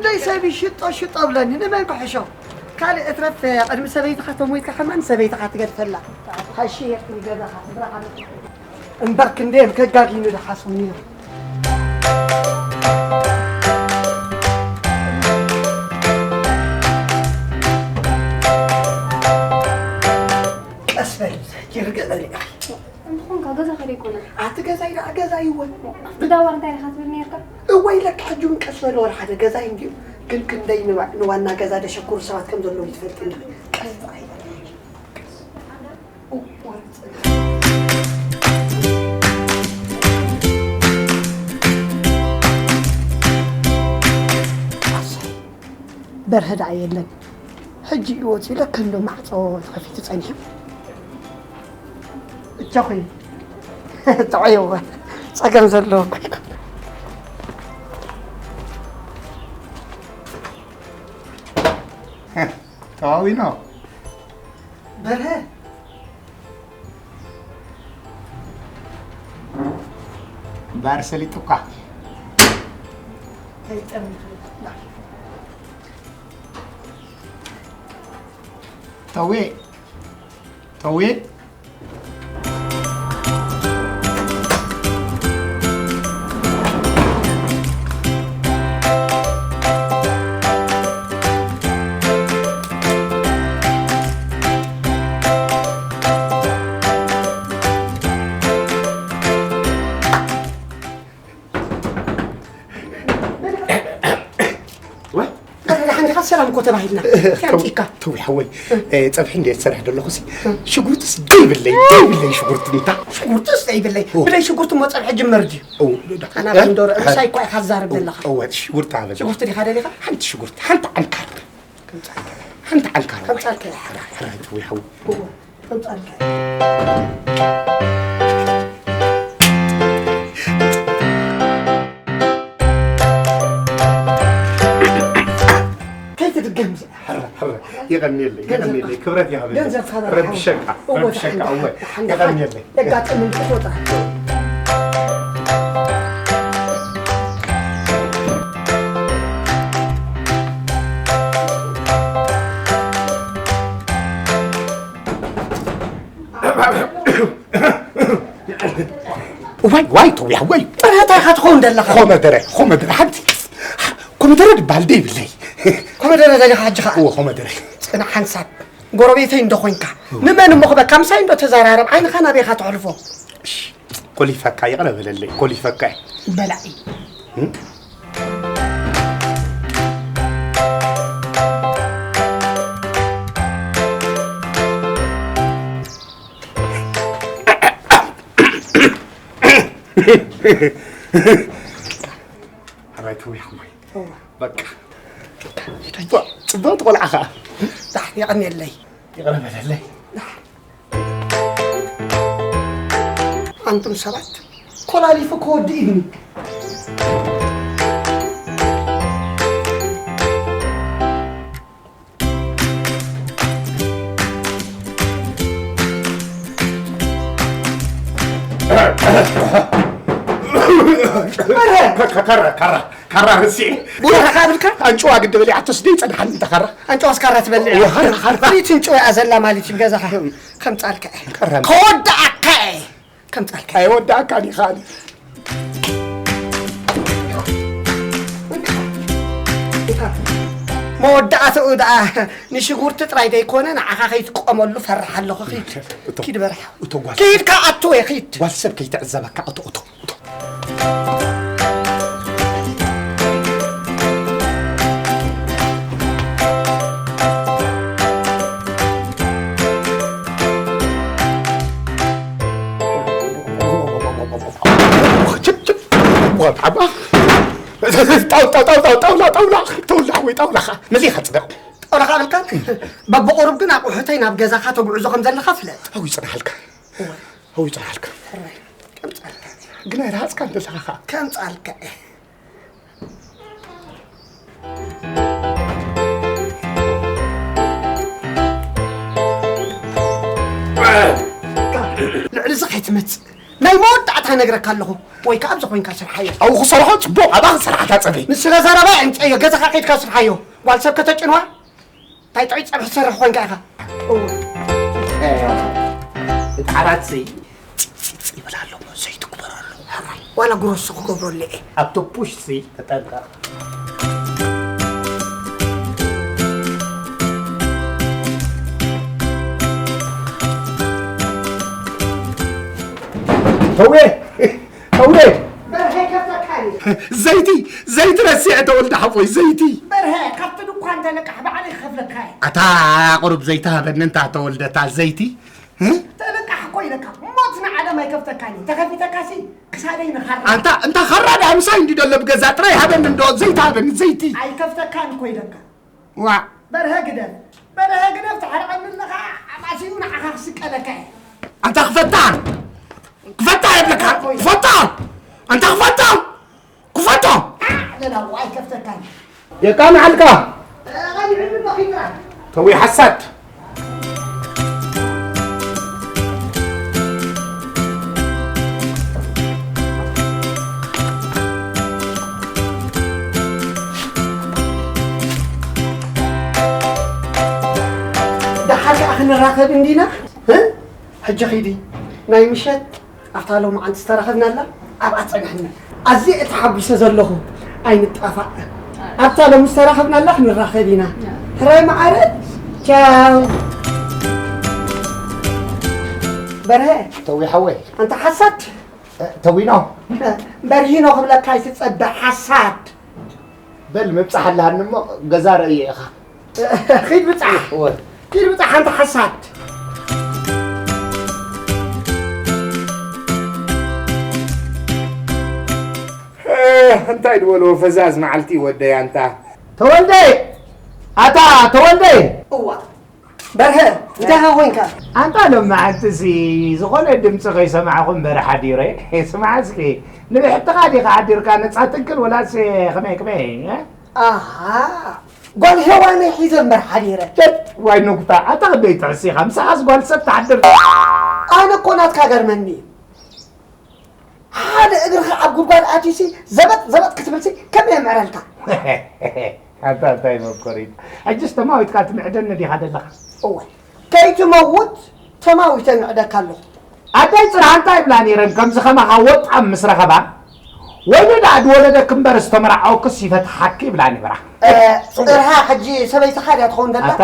ኣይ ሰብ ይሽጦ ሽጦ ብለኒ፣ ንመን ክሕሾ? ካልእ እትረፍ፣ ቅድሚ ሰበይትኻ ተሞይትካ ከማን ሰበይትኻ ትገድፈላ። ሓሺ የርትም ገዛኻ ትብራኻ። እምበር ክንደይ ከጋጊኑ ድሓስቡ ነይሩ። ቀስ በል፣ ይርገ በል። እንተኾንካ ገዛ ከደ ኣይኮነን። ኣቲ ገዛይ ደኣ ገዛይ እወ። ኣብቲ ዳዋር እንታይ ኢኻ ትብል ነርካ? እወ ኢለካ ሕጂ እውን ቀስ በል፣ ወላ ሓደ ገዛይ እንድዩ። ግን ክንደይ ንባ-፣ ንዋና ገዛ ደሸኩሩ ሰባት ከም ዘለዉ ይትፈልጥ እንዲኺ። ቀስ ጥራይ በል። ቀስ። እወ፣ ጽናሕ። ኣሰይ። በርሀ ደኣ የለን። ሕጂ እዩ ወፂኡ ኢለ ከም ዶ ማዕፆ ተኸፊቱ ፀኒሑ። እቻ ኾይኑ። ጥዑይ እወ። ጸገም ዘለዎ። ተዋዊኖ። በርሀ። ባር ሰሊጡካ። ከይጠምቱ። ተዌ፣ ተዌ። ወይ? ደሓን ዲኻ? ሰላም እኮ ተባሂልና። እንታይ ኣምጺእካ? ተው፣ ተው፣ ሓወይ። እ፣ ጸብሒ እንድየ ዝሰርሕ ዘለኹ ሲ። እ። ሽጉርትስ ደይብለይ፣ ደይብለይ ሽጉርቲ እንታ። ሽጉርትስ ደይብለይ። ኦ። ብደይ ሽጉርቲ እሞ ጸብሒ ጅመር ድዩ? ኦ፣ ዳ-፣ ኣና እ? ብንዶር፣ እ? ምሳይ እኮ ኢኻ ትዛረብ ኦ፣ ዘለኻ። እወ፣ ሽጉርቲ ሃበኒ። ሽጉርቲ ዲኻ ደሊኻ? ሓንቲ ሽጉርቲ፣ ሓንቲ ዓንካር። ሓንቲ ዓንካር። ከምጻልካ እያ። ሕራይ፣ ሕራይ፣ ተው፣ ሓወይ። እወ። ከይትድገም እዚኣ። ሕረ፣ ሕረ። የቐንየለይ፣ ገንዘብ የቐንየለይ። ክብረት ይሃበለይ። ገንዘብ ሃበለይ። ረብሸካ፣ እወ፣ ረብሸካ፣ ደሓን፣ እወ። ደሓን፣ ደሓን። የቐንየለይ። የጋጥም እንቅፎ ጥራሕ። ዋይ፣ ዋይ፣ ተውያ፣ ዋይ። ጥረ እንታይ ኢኻ ትኸውን ዘለኻ? ኮመደረ፣ ኮመደረ፣ ሓንቲ ኮመደረ ድበሃል ደይብለይ። ኮመደረ ደሊኻ ሕጂ ኸኣ? እወ፣ ኮመደረ። ጽናሕ ሓንሳብ። ጎረቤተይ እንዶ ኾንካ። እወ። ንመን እሞ ክበካ? ምሳይ እንዶ ተዘራረብ። ዓይንኻ ናበይ ኢኻ ተሕልፎ? እሺ፣ ኮሊፈካ፣ ይቕረ በለለይ፣ ኮሊፈካ። በላዒ። እም? ኣባይ ተውያ ሓወይ። እዋ። በቃ። ጽቡቕ፣ ጽቡቕ ቆልዓ ኸኣ። ዳሕ፣ የቐንየለይ። ይቕረ በለለይ። ኣንቱም ሰባት፣ ኮላሊፉ ክወድእ ኢሉኒ። ካራ፣ ካራ፣ ካራ፣ ካራ ርሲ። ቡራኻ ብልካ? ኣንጭዋ ግዲ በሊዓቶ ስደይ ጸድሓኒ እንተ ካራ። ኣንጭዋስ ካራ ትበልዕ? እወ፣ ካራ፣ ካራ። ፍሪት እንጭዋ እያ ዘላ ማለት እዩ ገዛኻ። ከምጻልካ እየ። ካራ። ከወድኣካ እየ። ከምጻልካ። ኣይወዳእካን እዩ ኻሊ። መወዳእትኡ ደኣ ንሽጉርቲ ጥራይ ዘይኮነ ንዓኻ ከይትጥቀመሉ ፈርሕ ኣለኹ። ኺድ። እቶ፣ ኪድ በርሕ። እቶ ጓል ኪድ ከኣ ኣትወ ኺድ። ጓል ሰብ ከይትዕዘበካ እቶ፣ እቶ፣ እቶ። ችፕ፣ ችፕ። ወጣባ። ጣው-፣ ጣው-፣ ጣው-፣ ጣው-፣ ጣውላ፣ ጣውላ፣ ጣውላ፣ ወይ ጣውላኻ። መሊኻ ጽደቕ። ጣውላኻ በልካ? በብቑሩብ ግን ኣቑሑተይ ናብ ገዛኻ ተጉዕዞ ከም ዘለኻ ፍለጥ። ኣው ይጽንሓልካ። እወ። ኣው ይጽንሓልካ። ሕራይ። ከምጻልካ። ግን ኣይረሃጽካን ዘለኻ ኸኣ። ከምጻልካ። ልዕሊ እዚ ከይትመጽእ። ናይ መወዳእታ ነግረካ ኣለኹ። ወይ ከኣ ኣብዚ ኮይንካ ስርሓዮ። ኣብኡ ክሰርሖ ጽቡቕ፣ ኣብኣ ክሰርሓ እታ ጸብሒ። ንስኻ ዘረባ የምጽአዮ፣ ገዛኻ ከይድካ ስርሓዮ። ጓል ሰብ ከተጭንዋ? እንታይ ጥዑይ ጸብሒ ትሰርሕ ኮይንካ ኢኻ? እወ። እ፣ እቲ ዓራት ሲ ጺ-፣ ጺ-፣ ጺ ይብል ኣሎ እሞ፣ ዘይቲ ግበረሉ። ሕራይ፣ ዋላ ግሮሶ ክገብረሉ እየ። ኣብቲ ፑሽ ሲ ተጠንቀቕ። ተውየ! ተውየ! በርሀ ከፍተካ እየ። ዘይቲ፣ ዘይቲ ረሲዐ ተወልደ ሓወይ፣ ዘይቲ። በርሀ፣ ካብቲ ድኳን ተለቃሕ ባዕለይ ክኸፍለካ እየ። ኣታ ቁሩብ ዘይቲ ሃበኒ እንታ ተወልደ፣ እታ ዘይቲ። እ? ተለቃሕ እኮ ኢለካ፣ ሞት ንዓለም ኣይከፍተካን እዩ። ተኸፊተካሲ ክሳደይ ንኻራ። ኣንታ፣ እንታ ኻራ ደኣ ምሳይ እንዲ ደሎ ብገዛ ጥራይ ሃበኒ እንዶ፣ ዘይቲ ሃበኒ፣ ዘይቲ። ኣይከፍተካን እኮ ኢለካ። ዋ። በርሀ ግደፍ፣ በርሀ ግደፍ፣ ትሕርቐኒ ኣለኻ፣ ኣማሲኡ ንዓኻ ክስቀለካ እየ። ኣንታ ክፈታ፣ ክፈታ የብለካ፣ ክፈታ፣ ኣንታ ክፈታ፣ ክፈታ። አ፣ ለላው ኣይከፍተካን። የቃንዓልካ። እ፣ ቐኒዕኒ ኣለኺ ጥራሕ። ተዊ ሓሳድ። ደሓር ከኣ ክንራኸብ እንዲና? እ? ሕጂ ኺዲ። ናይ ምሸት ኣብታ ሎማዓንቲ ዝተራኸብናላ ኣብኣ ጸንሕኒ። ኣዝየ እየ ተሓጒሰ ዘለኹ። ኣይንጣፋእ። ኣብታ ሎሚ ዝተራኸብናላ ክንራኸብ ኢና። ሕራይ መዓረ። ቻው። በርሀ። ተዊ ሓወይ። ኣንታ ሓሳድ። እ፣ ተዊኖ። እ፣ በርሂኖ ክብለካ ኣይትጸበ ሓሳድ። በል ምብጻሕ ኣለሃኒ እሞ ገዛ ርእየ ኢኻ። ኺድ ብጻሕ። እወ። ኪድ ብጻሕ ሓንቲ ሓሳድ። እ፣ እንታይ ድበልዎ ፈዛዝ መዓልቲ ወደይ ኣንታ። ተወልደ! ኣታ ተወልደ! እዋ። በርሀ፣ እንታይ ኸ ኾይንካ? ኣንታ ሎማዓንትሲ ዝኾነ ድምፂ ከይሰማዕኹ እምበር ሓዲረ። ስማዕ እስኪ፣ ንብሕትኻ ዲኻ ሓዲርካ ነፃ ትንክል ወላስ ከመይ ከመይ፣ እ? ኣሃ፣ ጓል ሄዋነይ ሒዘ እምበር ሓዲረ። ሸት፣ ዋይ ንጉታ፣ ኣታ ክንደይ ትሕስ ኢኻ? ምሳኻስ ጓል ሰብ ትሓድር? ኣነ እኮ ናትካ ገርመኒ እዩ። ሓደ እግርኻ ኣብ ጉድጓድ ኣትዩሲ ዘበጥ ዘበጥ ክትብልሲ ከመይ የምዕረልካ? ኣታ እንታይ መኮሪት? ሕጅስ ተማዊትካ ትምዕደኒ ዲኻ ዘለኻ? እወ፣ ከይትመውት ተማዊተ ምዕደካ ኣለኹ። ኣደይ ጽርሃ እንታይ ይብላ ነይረን? ከምዚ ከማኻ ወጣም ምስ ረኸባ፣ ወይኒ ደኣ ድወለደክ እምበር ዝተመርዓወክስ ይፈትሓኪ ይብላ ነበራ። እ፣ ጽርሃ ሕጂ ሰበይትኻ ድያ ትኸውን ዘላ? ኣታ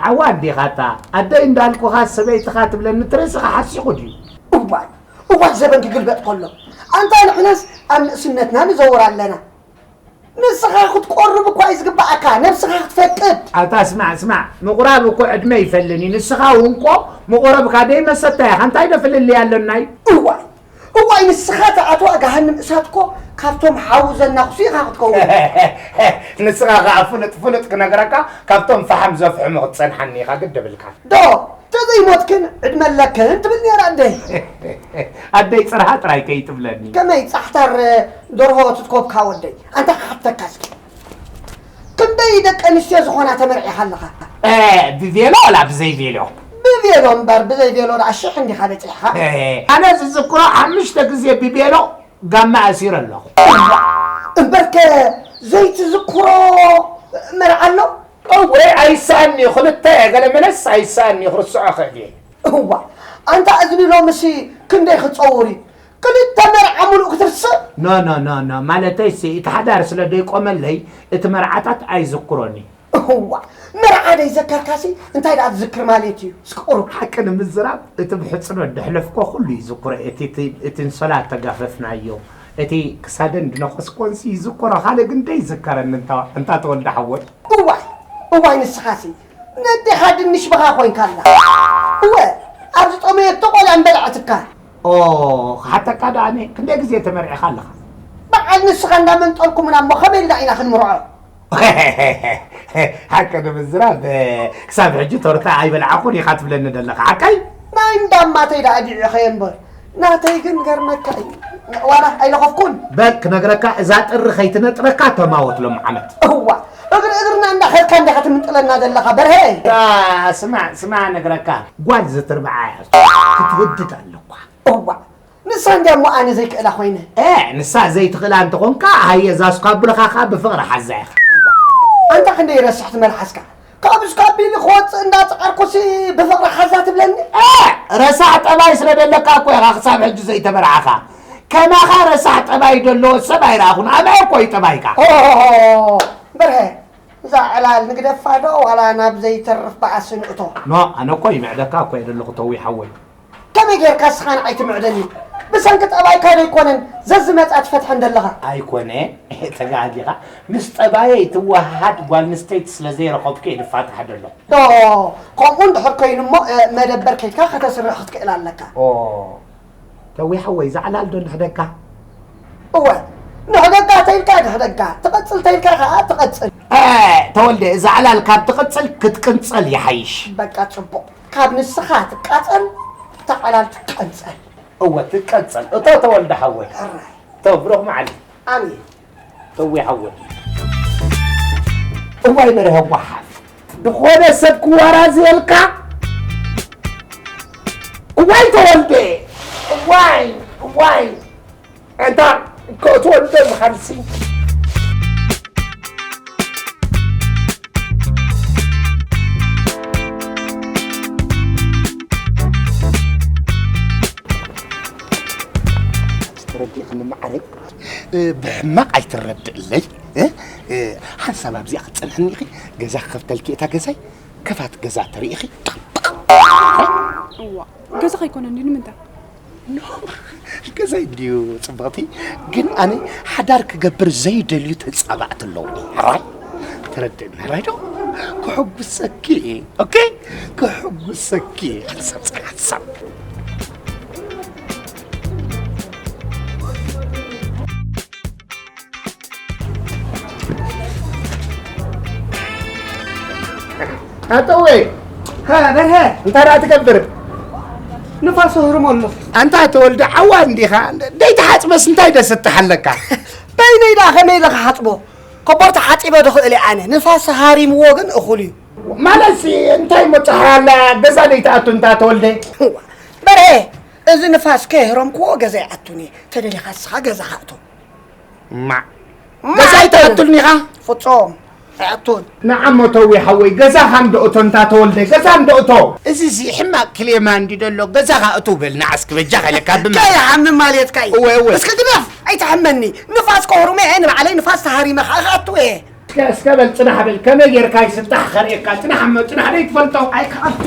ዓዋን ዲኻ ኣታ? ኣደይ እንዳልኩኻ ሰበይትኻ ትብለኒ እቲ ርእስኻ ሓሲኹ ድዩ? እዋይ፣ እዋይ ዘበን ክግልበጥ ከሎ። ኣንታ ንሕናስ ኣብ ንእስነትና ንዘውር ኣለና። ንስኻ ክትቆርብ እኳ እዩ ዝግባኣካ፣ ነብስኻ ክትፈቅድ። ኣታ ስማዕ፣ ስማዕ፣ ምቑራብ እኮ ዕድመ ይፈልን እዩ። ንስኻ እውን እኮ ምቑረብካ ደይ መሰታ ኢኻ። እንታይ ዶ ፍልልይ ኣሎናይ? እዋይ፣ እዋይ፣ ንስኻ ትኣትዋ ገሃንም እሳት እኮ ካብቶም ሓዊ ዘናኽሱ ኢኻ ክትከውን። ንስኻ ኸዓ ፍሉጥ፣ ፍሉጥ ክነግረካ፣ ካብቶም ፈሓም ዘፍሕሙ ክትጸንሓኒ ኢኻ ግዲ ብልካ። ዶ፣ ተዘይሞትክን ዕድመ ኣለክን ትብል ነይራ ኣደይ። ኣደይ ጽርሃ ጥራይ ከይትብለኒ። ከመይ ጻሕታር ደርሆ ትትኮብካ ወደይ? ኣንታ ክሓተካ እስኪ። ክንደይ ደቂ ኣንስትዮ ዝኾና ተመርዒኻ ኣለኻ? እ፣ ብቬሎ ዋላ ብዘይ ቬሎ? ብቬሎ እምበር፣ ብዘይ ቬሎ ደኣ ሽሕ እንዲኻ በጺሕኻ። እ፣ ኣነ ዝዝክሮ ሓሙሽተ ግዜ ብቬሎ ጋማ ኣሲረ ኣለኹ። እምበርከ ዘይትዝክሮ መርዓ ኣሎ? እወ፣ ኣይሰኣኒ፣ ክልተ እየ፣ ገለ መለስ ኣይሰኣኒ፣ ክርስዖ እኽእል እየ። እዋ፣ ኣንታ እዝኒ ሎምሲ ክንደይ ክጸውር እዩ? ክልተ መርዓ ሙሉእ ክትርስዕ? ኖ፣ ኖ፣ ኖ፣ ኖ፣ ማለተይሲ፣ እቲ ሓዳር ስለ ደይቆመለይ፣ እቲ መርዓታት ኣይዝክሮን እዩ። እዋ፣ መርዓ ደይዘከርካሲ፣ እንታይ ደኣ ትዝክር ማለት እዩ? እስኪ ቁሩብ። ሓቂ ንምዝራብ፣ እቲ ብሕጽኖት ደሕለፍኮ ኩሉ ይዝክሮ፣ እቲ፣ እቲ፣ እቲ እንሶላ ተጋፈፍናዮ፣ እቲ ክሳደን ድነኸስኮንሲ ይዝክሮ፣ ካልእ ግን ደይዝከረኒ፣ እንታ፣ እንታ ተወልደ ሓወይ። እዋይ፣ እዋይ፣ ንስኻሲ፣ ነዴኻ ድንሽ በኻ ኮይንካ ኣላ። እወ፣ ኣብ ዝጠመየቶ ቆልያ ምበልዐትካ። ኦ፣ ክሓተካ ደኣ ኣነ፣ ክንደይ ግዜ ተመርዒኻ ኣለኻ? በዓል ንስኻ እንዳመንጠልኩምና እሞ ከመይ ኢልና ኢና ክንምርዖ? ሓቂ ንምዝራብ፣ ክሳብ ሕጂ ቶርታ ኣይበልዓኹን ኢኻ ትብለኒ ዘለኻ፣ ሓቀይ? ናይ እንዳማተይ ደኣ ዲዒኸዮ እምበር፣ ናተይ ግን ገርመካ እዩ። ዋላ ኣይለኸፍኩን። በል ክነግረካ፣ እዛ ጥሪ ከይትነጥረካ ተማወት ሎም ዓመት። እዋ፣ እግሪ እግርና እንዳኸድካ እንዲኻ ትምንጥለና ዘለኻ፣ በርሀ። ያ፣ ስማዕ፣ ስማዕ፣ ነግረካ። ጓል ዝትርብዓ ክትወድድ ኣለኳ። እዋ፣ ንሳ እንድያ እሞ ኣነ ዘይክእላ ኮይነ። እ፣ ንሳ ዘይትኽእላ እንተኾንካ፣ ሃየ፣ እዛ ስኳቡልኻ ከኣ ብፍቕሪ ሓዛ ኢኻ። ኣንታ ክንደይ ረሳሕቲ መልሓስካ። ካብ ስኳቢሊ ክወጽእ እንዳጸቐርኩሲ ብፍቕሪ ሓዛ ትብለኒ? እ፣ ረሳሕ ጠባይ ስለ ደለካ እኮ ኢኻ ክሳብ ሕጂ ዘይተመርዓኻ። ከማኻ ረሳሕ ጠባይ ደለዎ ሰብ ኣይረኣኹን። ኣምዐ እኮ እዩ ጠባይካ። ኦ፣ በርሀ፣ እዛ ዕላል ንግደፋ ዶ ዋላ ናብ ዘይተርፍ በኣሲ ንእቶ? ኖ፣ ኣነ እኮ ይምዕደካ እኮ እየ ደለኹ ተዊ ሓወይ። ከመይ ጌርካ እስኻ ንዓይ ትምዕደኒ? ብሰንኪ ጠባይካ ዶ ኣይኮነን ዘዝመጻ ትፈትሐን ዘለኻ? ኣይኮነ፣ ተጋጊኻ። ምስ ጠባየይ ትወሃሃድ ጓል ኣንስተይቲ ስለ ዘይረኸብኩ እየ ድፋታሕ ደለኹ። ዶ፣ ከምኡ እንድሕር ኮይኑ እሞ፣ እ፣ መደበር ከይድካ ከተስርሕ ክትክእል ኣለካ። ኦ፣ ተዊ ሓወይ፣ እዛ ዕላል ዶ ንሕደጋ? እወ፣ ንሕደጋ ተይልካ ንሕደጋ፣ ትቐጽል ተይልካ ከኣ ትቐጽል። እ፣ ተወልደ፣ እዛ ዕላል ካብ ትቕጽል ክትቅንጸል ይሓይሽ። በቃ ጽቡቕ። ካብ ንስኻ ትቃጸል፣ እታ ዕላል ትቀንጸል። እወ፣ ትቀንጸል። እቶ ተወልደ ሓወይ። ሕራይ። እቶ ብሩኽ መዓልቲ። ኣሜን። እወ፣ ሓወይ። እዋይ በርሀ ጓሓፍ። ዝኾነ ሰብ ክወራዘየልካ። እዋይ ተወልደ። እዋይ፣ እዋይ። ኣንታ፣ እኮ ተወልደ ምዃንሲ። ተረዲእኽኒ መዓረይ? እ፣ ብሕማቕ ኣይትረድእለይ። እ፣ እ፣ ሓንሳብ ኣብዚኣ ክትጸንሕኒ ኢኺ። ገዛ ክኸፍተልኪ እታ ገዛይ፣ ከፋት ገዛ ተሪኢኺ። እዋ፣ ገዛኻ ኣይኮነን ድዩ? ንምንታይ? ኖ፣ ገዛይ እንድዩ ጽብቕቲ፣ ግን ኣነ ሓዳር ክገብር ዘይደልዩ ተጻባእቲ ኣለዉኒ። ሕራይ? ተረድእኒ፣ ሕራይ ዶ? ክሕጉሰኪ እየ። ኦኬ? ክሕጉሰኪ እየ። ሓንሳብ ጽናሕ፣ ሓንሳብ። ኣጠወ፣ ሃ፣ በርሀ። እንታይ ደኣ ትገብር? ንፋስ ኣህርሞ ኣለኹ። ኣንታ ተወልደ፣ ዓዋ እንዲኻ? ደይትሓጽበስ እንታይ ደሰትሕ ኣለካ? በይነይ ደኣ ከመይ ኢለ ክሓጽቦ? ኮቦርታ ሓጺበ ዶ ክእል እየ ኣነ? ንፋስ ሃሪምዎ ግን እኹል እዩ። ማለትሲ እንታይ እሞ ጸሓይ ኣላ ገዛ ደይትኣቱ እንታ ተወልደ? እዋ፣ በርሀ፣ እዚ ንፋስ ከየህረምክዎ ገዛ ይኣቱን እየ። ተደሊኻ ንስኻ ገዛኻ እቶ። ማዕ። ማዕ። ገዛ ኣይትኣቱን ኢኻ? ፍጹም ኣይኣቱን። ንዓሞ ተዊ ሓወይ፣ ገዛኻ እንዶ እቶ እንታ ተወልደ፣ ገዛ እንዶ እቶ። እዚ ሲ ሕማቕ ክሌማ እንዲ ደሎ፣ ገዛኻ እቶ በል ንዓ እስኪ በጃኻ ኢለካ ብማ-። ከይሓምም ማለትካ እዩ። እወ፣ እወ። እስኪ ግደፍ፣ ኣይትሓመኒ። ንፋስ ከህሩመ እየ ንባዕለይ ንፋስ ተሃሪመ ከዓ ክኣቱ እየ። እስከ፣ እስከ በል ጽናሕ በል፣ ከመይ ጌርካ ይስጣሕ ከርእየካ። ጽናሕ እሞ ጽናሕ ደይ ትፈልጦ? ኣይክኣቱ።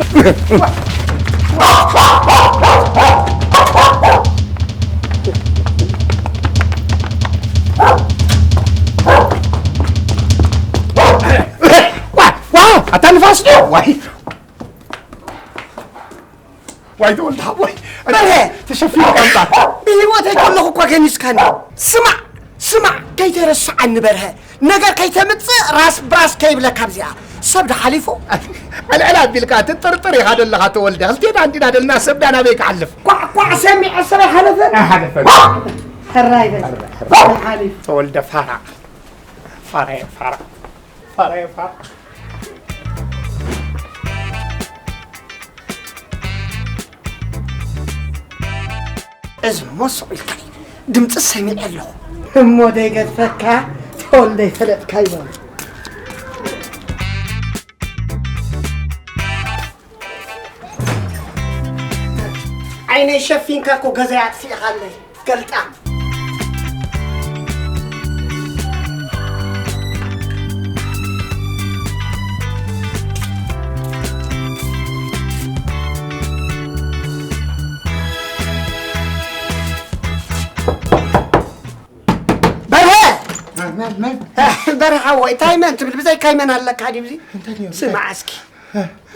ዋ፣ ዋ፣ ኣታ ንፋስ ድዩ? ዋይ። ዋይ ተወልደ ሓወይ፣ በርሀ! ተሸፊኑ ቀምጣ። ብህይወተይ ከለኹ እኳ ገኒስካኒ። ስማዕ፣ ስማዕ፣ ከይተረስዓኒ በርሀ። ነገር ከይተምጽእ ራስ ብራስ ከይብለካ ኣብዚኣ። ሰብ ዶ ሓሊፉ? ኣልዕል ኣቢልካ ትጥርጥር ኢኻ ዘለኻ ተወልደ። ክልቴና እንዲና ደልና ሰብ ዳ ናበይ ክሓልፍ? ኳዕ ኳዕ ሰሚዐ ሰብ ኣይሓለፈን? ኣይሓለፈን። ሕራይ በል። ሕራይ። ሓሊፉ። ተወልደ ፋራ። ፋራ፣ ፋራ። ፋራ፣ ፋራ። እዚ ሞስቕ ኢልካ እዩ። ድምፂ ሰሚዐ ኣለኹ። እሞ ደይገድፈካ ተወልደ ይፈለጥካ ይበሉ። ዓይነይ ሸፊንካ እኮ ገዛይ ኣጥፊእኻለይ። ገልጣም። በርሀ! መን፣ መን፣ መን? በርሀ ሓወይ፣ እንታይ መን ትብል? ብዘይካይ መን ኣለካ ድዩ እዚ? እንታይ ድዩ? ስማዕ እስኪ።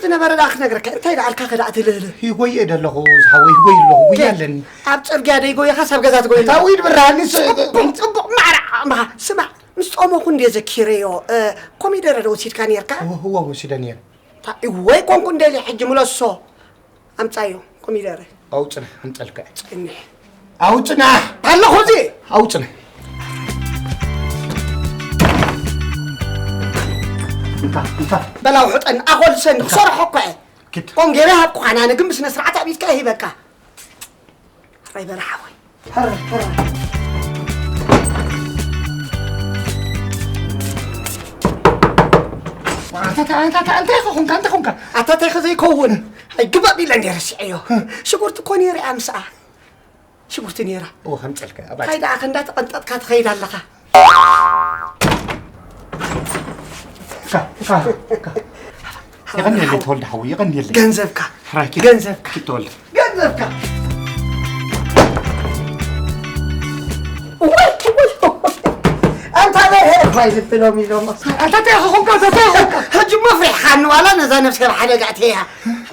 ዝነበረ ደኣ ክነግረካ፣ እንታይ ደኣ ኣልካ ከ ደኣ ትልህልህ? ይጎየ ደለኹ ዝሓወይ፣ ይጎይ ኣለኹ፣ ጉያ ከ ኣለኒ። ኣብ ጽርግያ ደይጎየኻስ ኣብ ገዛ ትጎየ ኣለኻ? ታዊድ ብርሃንስ ጽቡቕ፣ ጽቡቕ፣ ማዕረ ዓቕምኻ። ስማዕ፣ ምስ ጾመኹ እንድየ ዘኪረዮ፣ እ፣ ኮሚደረ ዶ ወሲድካ ኔርካ? እወ፣ እወ፣ ወሲደ ኔረ። ታ-፣ ወይ ኮንኩ እንደልየ ሕጂ ምለሶ። ኣምጻዮ፣ ኮሚደረ። ኣውጽና፣ ኣምጸልካ። ጽንሕ። ኣውጽና! ኣለኹ እዚ! ኣውጽና። እንካ፣ እንካ። በላው ሕጠን፣ ኣኾልሰን፣ ክሰርሖ እኮ እየ። ኪድ። ኮንጌረ ሃብኩኻ፣ ኣነ ግን ብስነ ስርዓት ኣቢትካ ይሂበካ። ኣይ በላ ሓወይ። ሕረ፣ ሕረ። ኣታ፣ ኣታ፣ ኣታ፣ እንታይ ኾንካ? እንታይ ኾንካ? ኣታ፣ እንታይ ከ ዘይከውን? ኣይግባእ ኢለ እንድየ ረሲዐዮ። ሽጉርቲ እኮ ነይሩ እያ ምስኣ። ሽጉርቲ ነይራ። እወ፣ ከምጸልካ እያ። ባጭ። እንታይ ደኣ ከ እንዳተቐንጠጥካ ትኸይድ ኣለኻ? ካ፣ ካ፣ ካ። የቐንየለይ ተወልደ ሓወይ፣ የቐንየለይ። ገንዘብካ። ሕራይ ኪድ። ገንዘብካ። ኪድ ተወልደ። ገንዘብካ። ወይ፣ ወይ፣ ወይ። ኣንታ በርሀ እኳ ይዝብሎም ኢሎም። ኣንታ እንታይ ኾንካ? ኣንታ እንታይ ኾንካ? ሕጂ እሞ ፍሪሕኻኒ ዋላ ነዛ ነብሰይ ኣብ ሓደጋ ኣእትየያ።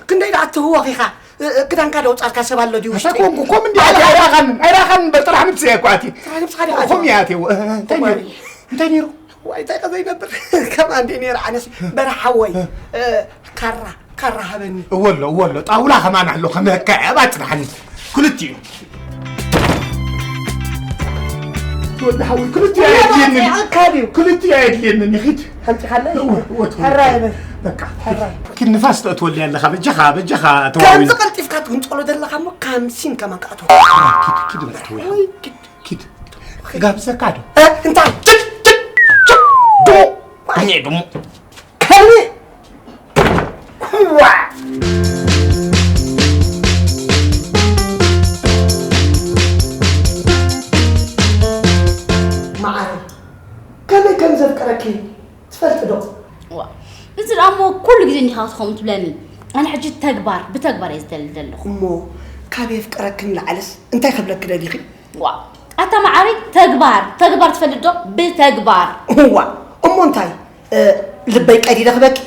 ክንደይ ደኣ ትህወኽ ኢኻ? እ-፣ እ-፣ ክዳንካ ዶ ኣውጻእካ ሰብ ኣሎ ድዩ ውሽጢ? ኣታ ኮንኩ፣ ኮም እንዲ ኣለ፣ ኣይራኻንን፣ ኣይራኻንን በል ጥራሕ ንብሰይ እኮ ኣቲ። ጥራሕ ንብስኻ ዲኻ ኮም ኣቲ? እያ ኣቲ፣ እ-፣ እ-፣ እንታይ ኮም ነይሩ? ኣቲ። እንታይ ነይሩ? ዋይ፣ እንታይ ከ ዘይነብር? ከማን ድየ ነይረ ኣነስ፣ በረሓ ወይ፣ እ፣ ካራ፣ ካራ ሃበኒ። እወ ኣሎ፣ እወ ኣሎ፣ ጣውላ ከማን ኣሎ፣ ከመካ እያ፣ ባጽናሓኒ። ክልቲኡ። ወዲ ሓወይ፣ ክልቲኡ ኣየድልየንን። ኣካ ድዩ? ክልቲኡ ኣየድልየንን፣ ይኺድ። ሓምጺኻለይ? እወ፣ እወ፣ እወ። ሕራይ በል። በቃ። ሕራይ። ኪድ ንፋስ ተእትወሉ ኣለኻ፣ በጃኻ፣ በጃኻ፣ ተዋዊል። ከምዚ ቀልጢፍካ ትውንጨሎ ዘለኻ እሞ፣ ካምሲን ከማን ክኣትዎ። ኪድ፣ ኪድ በል፣ ተወይ። ወይ፣ ኪድ። ኪድ። ክጋብዘካ ዶ? እ፣ እንታይ? ኪድ፣ ኪድ፣ ኪድ። ዶ። ኣየ፣ ድሙ። ከመይ? ዋ! መዓረይ፣ ከመይ ከም ዘፍቅረኪ ትፈልጢ ዶ? ዋ፣ እዚ ደኣ እሞ ኩሉ ግዜ እንዲኻ ከምኡ ትብለኒ። ኣነ ሕጂ ተግባር፣ ብተግባር እየ ዝደሊ ዘለኹ። እሞ ካብ የፍቅረኪ ንላዕልስ እንታይ ክብለኪ ደሊኺ? ዋ፣ ኣታ መዓረይ፣ ተግባር፣ ተግባር ትፈልጥ ዶ? ብተግባር። ዋ፣ እሞ እንታይ? እ፣ ልበይ ቀዲደ ክበኪ?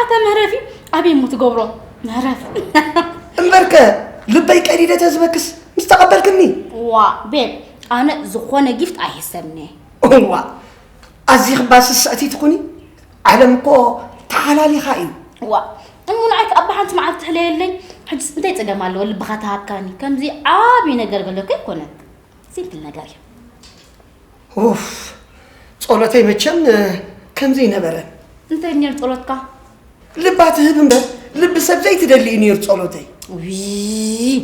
ኣታ መህረፊ፣ ኣበይ እሞ ትገብሮ? መህረፍ። እምበርከ፣ ልበይ ቀዲደ ተዝበክስ ምስ ተቐበልክኒ? ዋ፣ ቤብ፣ ኣነ ዝኾነ ጊፍት ኣይሕሰብን እየ። እዋ፣ ኣዚኺ እባ ስስዕቲ ትኹኒ? ዓለም እኮ ተሓላሊኻ እዩ። ዋ፣ እሞ ንዓይ ከኣ ብሓንቲ መዓልቲ ትሕለየለይ? ሕጅስ እንታይ ጸገም ኣለዎ ልብኻ ተሃብካኒ? ከምዚ ዓቢ ነገር ገለኮ ኣይኮነን። ሲምፕል ነገር እዩ። ኡፍ፣ ጸሎተይ መቸም፣ እ፣ ከምዚ ኣይነበረን። እንታይ ነይሩ ጸሎትካ? ልባ ትህብ እምበር፣ ልቢ ሰብ ዘይትደሊ እዩ ነይሩ ጸሎተይ። ውይ፣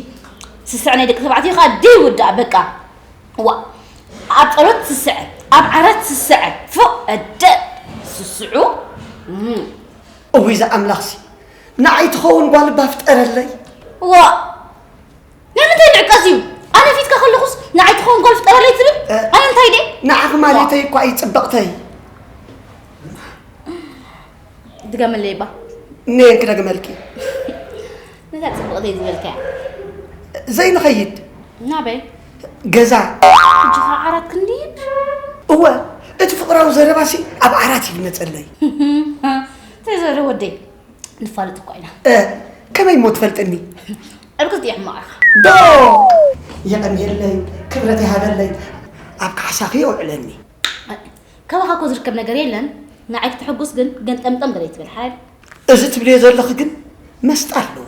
ስስዕ ናይ ደቂ ተባዕትዮ ከኣ ደይውዳእ በቃ። ዋ፣ ኣብ ጸሎት ትስስዐ፣ ኣብ ዓራት ትስስዐ። ፎእ፣ እደ፣ ስስዑ። እም። እውይ፣ እዛ ኣምላኽሲ፣ ንዓይ ትኸውን ጓል እባ ፍጠረለይ። ዋ፣ ናይ ምንታይ ንዕቀት እዩ? ኣነ ፊትካ ከለኹስ ንዓይ ትኸውን ጓል ፍጠረለይ ትብል? እ፣ ኣነ እንታይ ድየ? ንዓኺ ማለተይ እኳ እዩ፣ ጽብቕተይ። ድገመለይ እባ። ነየን ክደግመልኪ? ነታ ጽብቕተይ ዝበልካያ። ዘይንኸይድ። ናበይ? ገዛ። ሕጂ ኸዓ ዓራት ክንድይድ? እወ፣ እቲ ፍቕራዊ ዘረባሲ ኣብ ዓራት እዩ ዝመጸለይ። እንታይ ዘረባ ወደይ? ንፋለጥ እኳ ኢና። እ፣ ከመይ እሞ ትፈልጥኒ? ዕርክት እየ ሕማቕ ኢኻ። ዶ! የቐንየለይ፣ ክብረት ይሃበለይ። ኣብ ካሕሳኺ የውዕለኒ። ካባኻ እኮ ዝርከብ ነገር የለን። ንዓይ ክተሐጉስ ግን ገንጠምጠም ገለ ይትብል ሓል። እዚ ትብልዮ ዘለኺ ግን መስጣ ኣለዎ።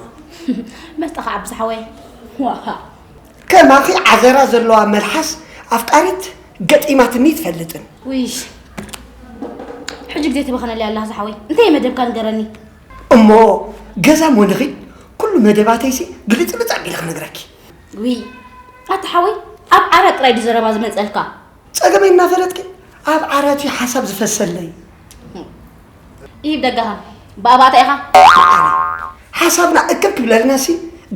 መስጣ ከዓ ብዝሓወይ። ዋሃ። ከማኺ ዓዘራ ዘለዋ መልሓስ ኣፍቃሪት ገጢማትኒ ትፈልጥን። ውይሽ። ሕጂ ግዜ ትበኸነለይ ኣላ ዝሓወይ። እንታይ መደብካ ንገረኒ? እሞ ገዛ እሞ ንኺድ፣ ኩሉ መደባተይሲ ግልጽልጽ ኣቢለ ክነግረኪ። ውይ፣ ኣታ ሓወይ፣ ኣብ ዓራት ጥራይ ድዩ ዘረባ ዝመጸልካ? ጸገመይ እናፈለጥኪ ኣብ ዓራት እዩ ሓሳብ ዝፈሰለይ። ይሂብ ደጋኻ፣ ብኣባታ ኢኻ? ሓሳብና እክብ ክብለልናሲ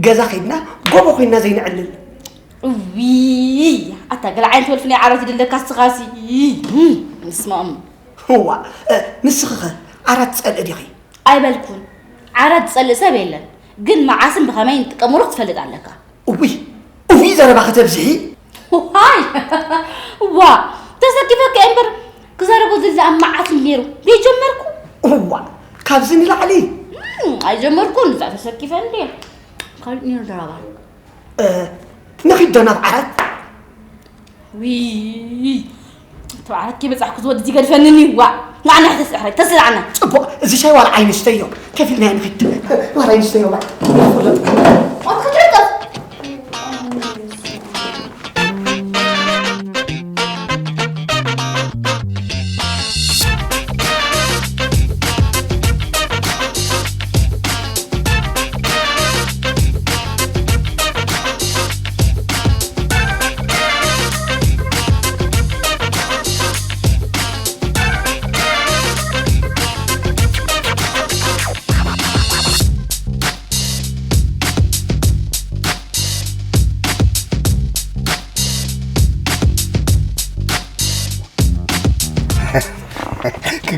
ገዛ ኸይድና ጎቦ ኮይንና ዘይንዕልል። ውይ፣ ኣታ ገለ ዓይነት ወልፊ ናይ ዓራት ይደለካ እስኻሲ። ምስማም። እዋ፣ እ፣ ንስኺኸ ዓራት ትጸልኢ ዲኺ? ኣይበልኩን። ዓራት ዝጸልእ ሰብ የለን። ግን መዓስን ብኸመይ ንጥቀመሉ ክትፈልጥ ኣለካ። እውይ፣ እውይ ዘረባ ከተብዝሒ። ዋይ! ዋ! ተሰኪፈካ እየ እምበር ክዛረቦ ዝላ ኣብ መዓት ነይሩ። ዘይጀመርኩ? እዋ፣ ካብዚ ንላዕሊ? እም፣ ኣይጀመርኩን፣ እዛ ተሰኪፈ እንዴ። ካልእ ነይሩ ዘረባ። እ፣ ንኺድ ዶ ናብ ዓራት? ዊይ! ተባዕረኪ በጻሕኩ ዝወዲ ዝገድፈንኒ፣ ዋእ! ንዓና ተስዕረ፣ ተስዕረና። ጽቡቕ፣ እዚ ሻይ ዋላ ዓይኒ ስተዮ፣ ከፊልና ንኺድ። ዋላ ዓይኒ ስተዮ፣ ዋላ።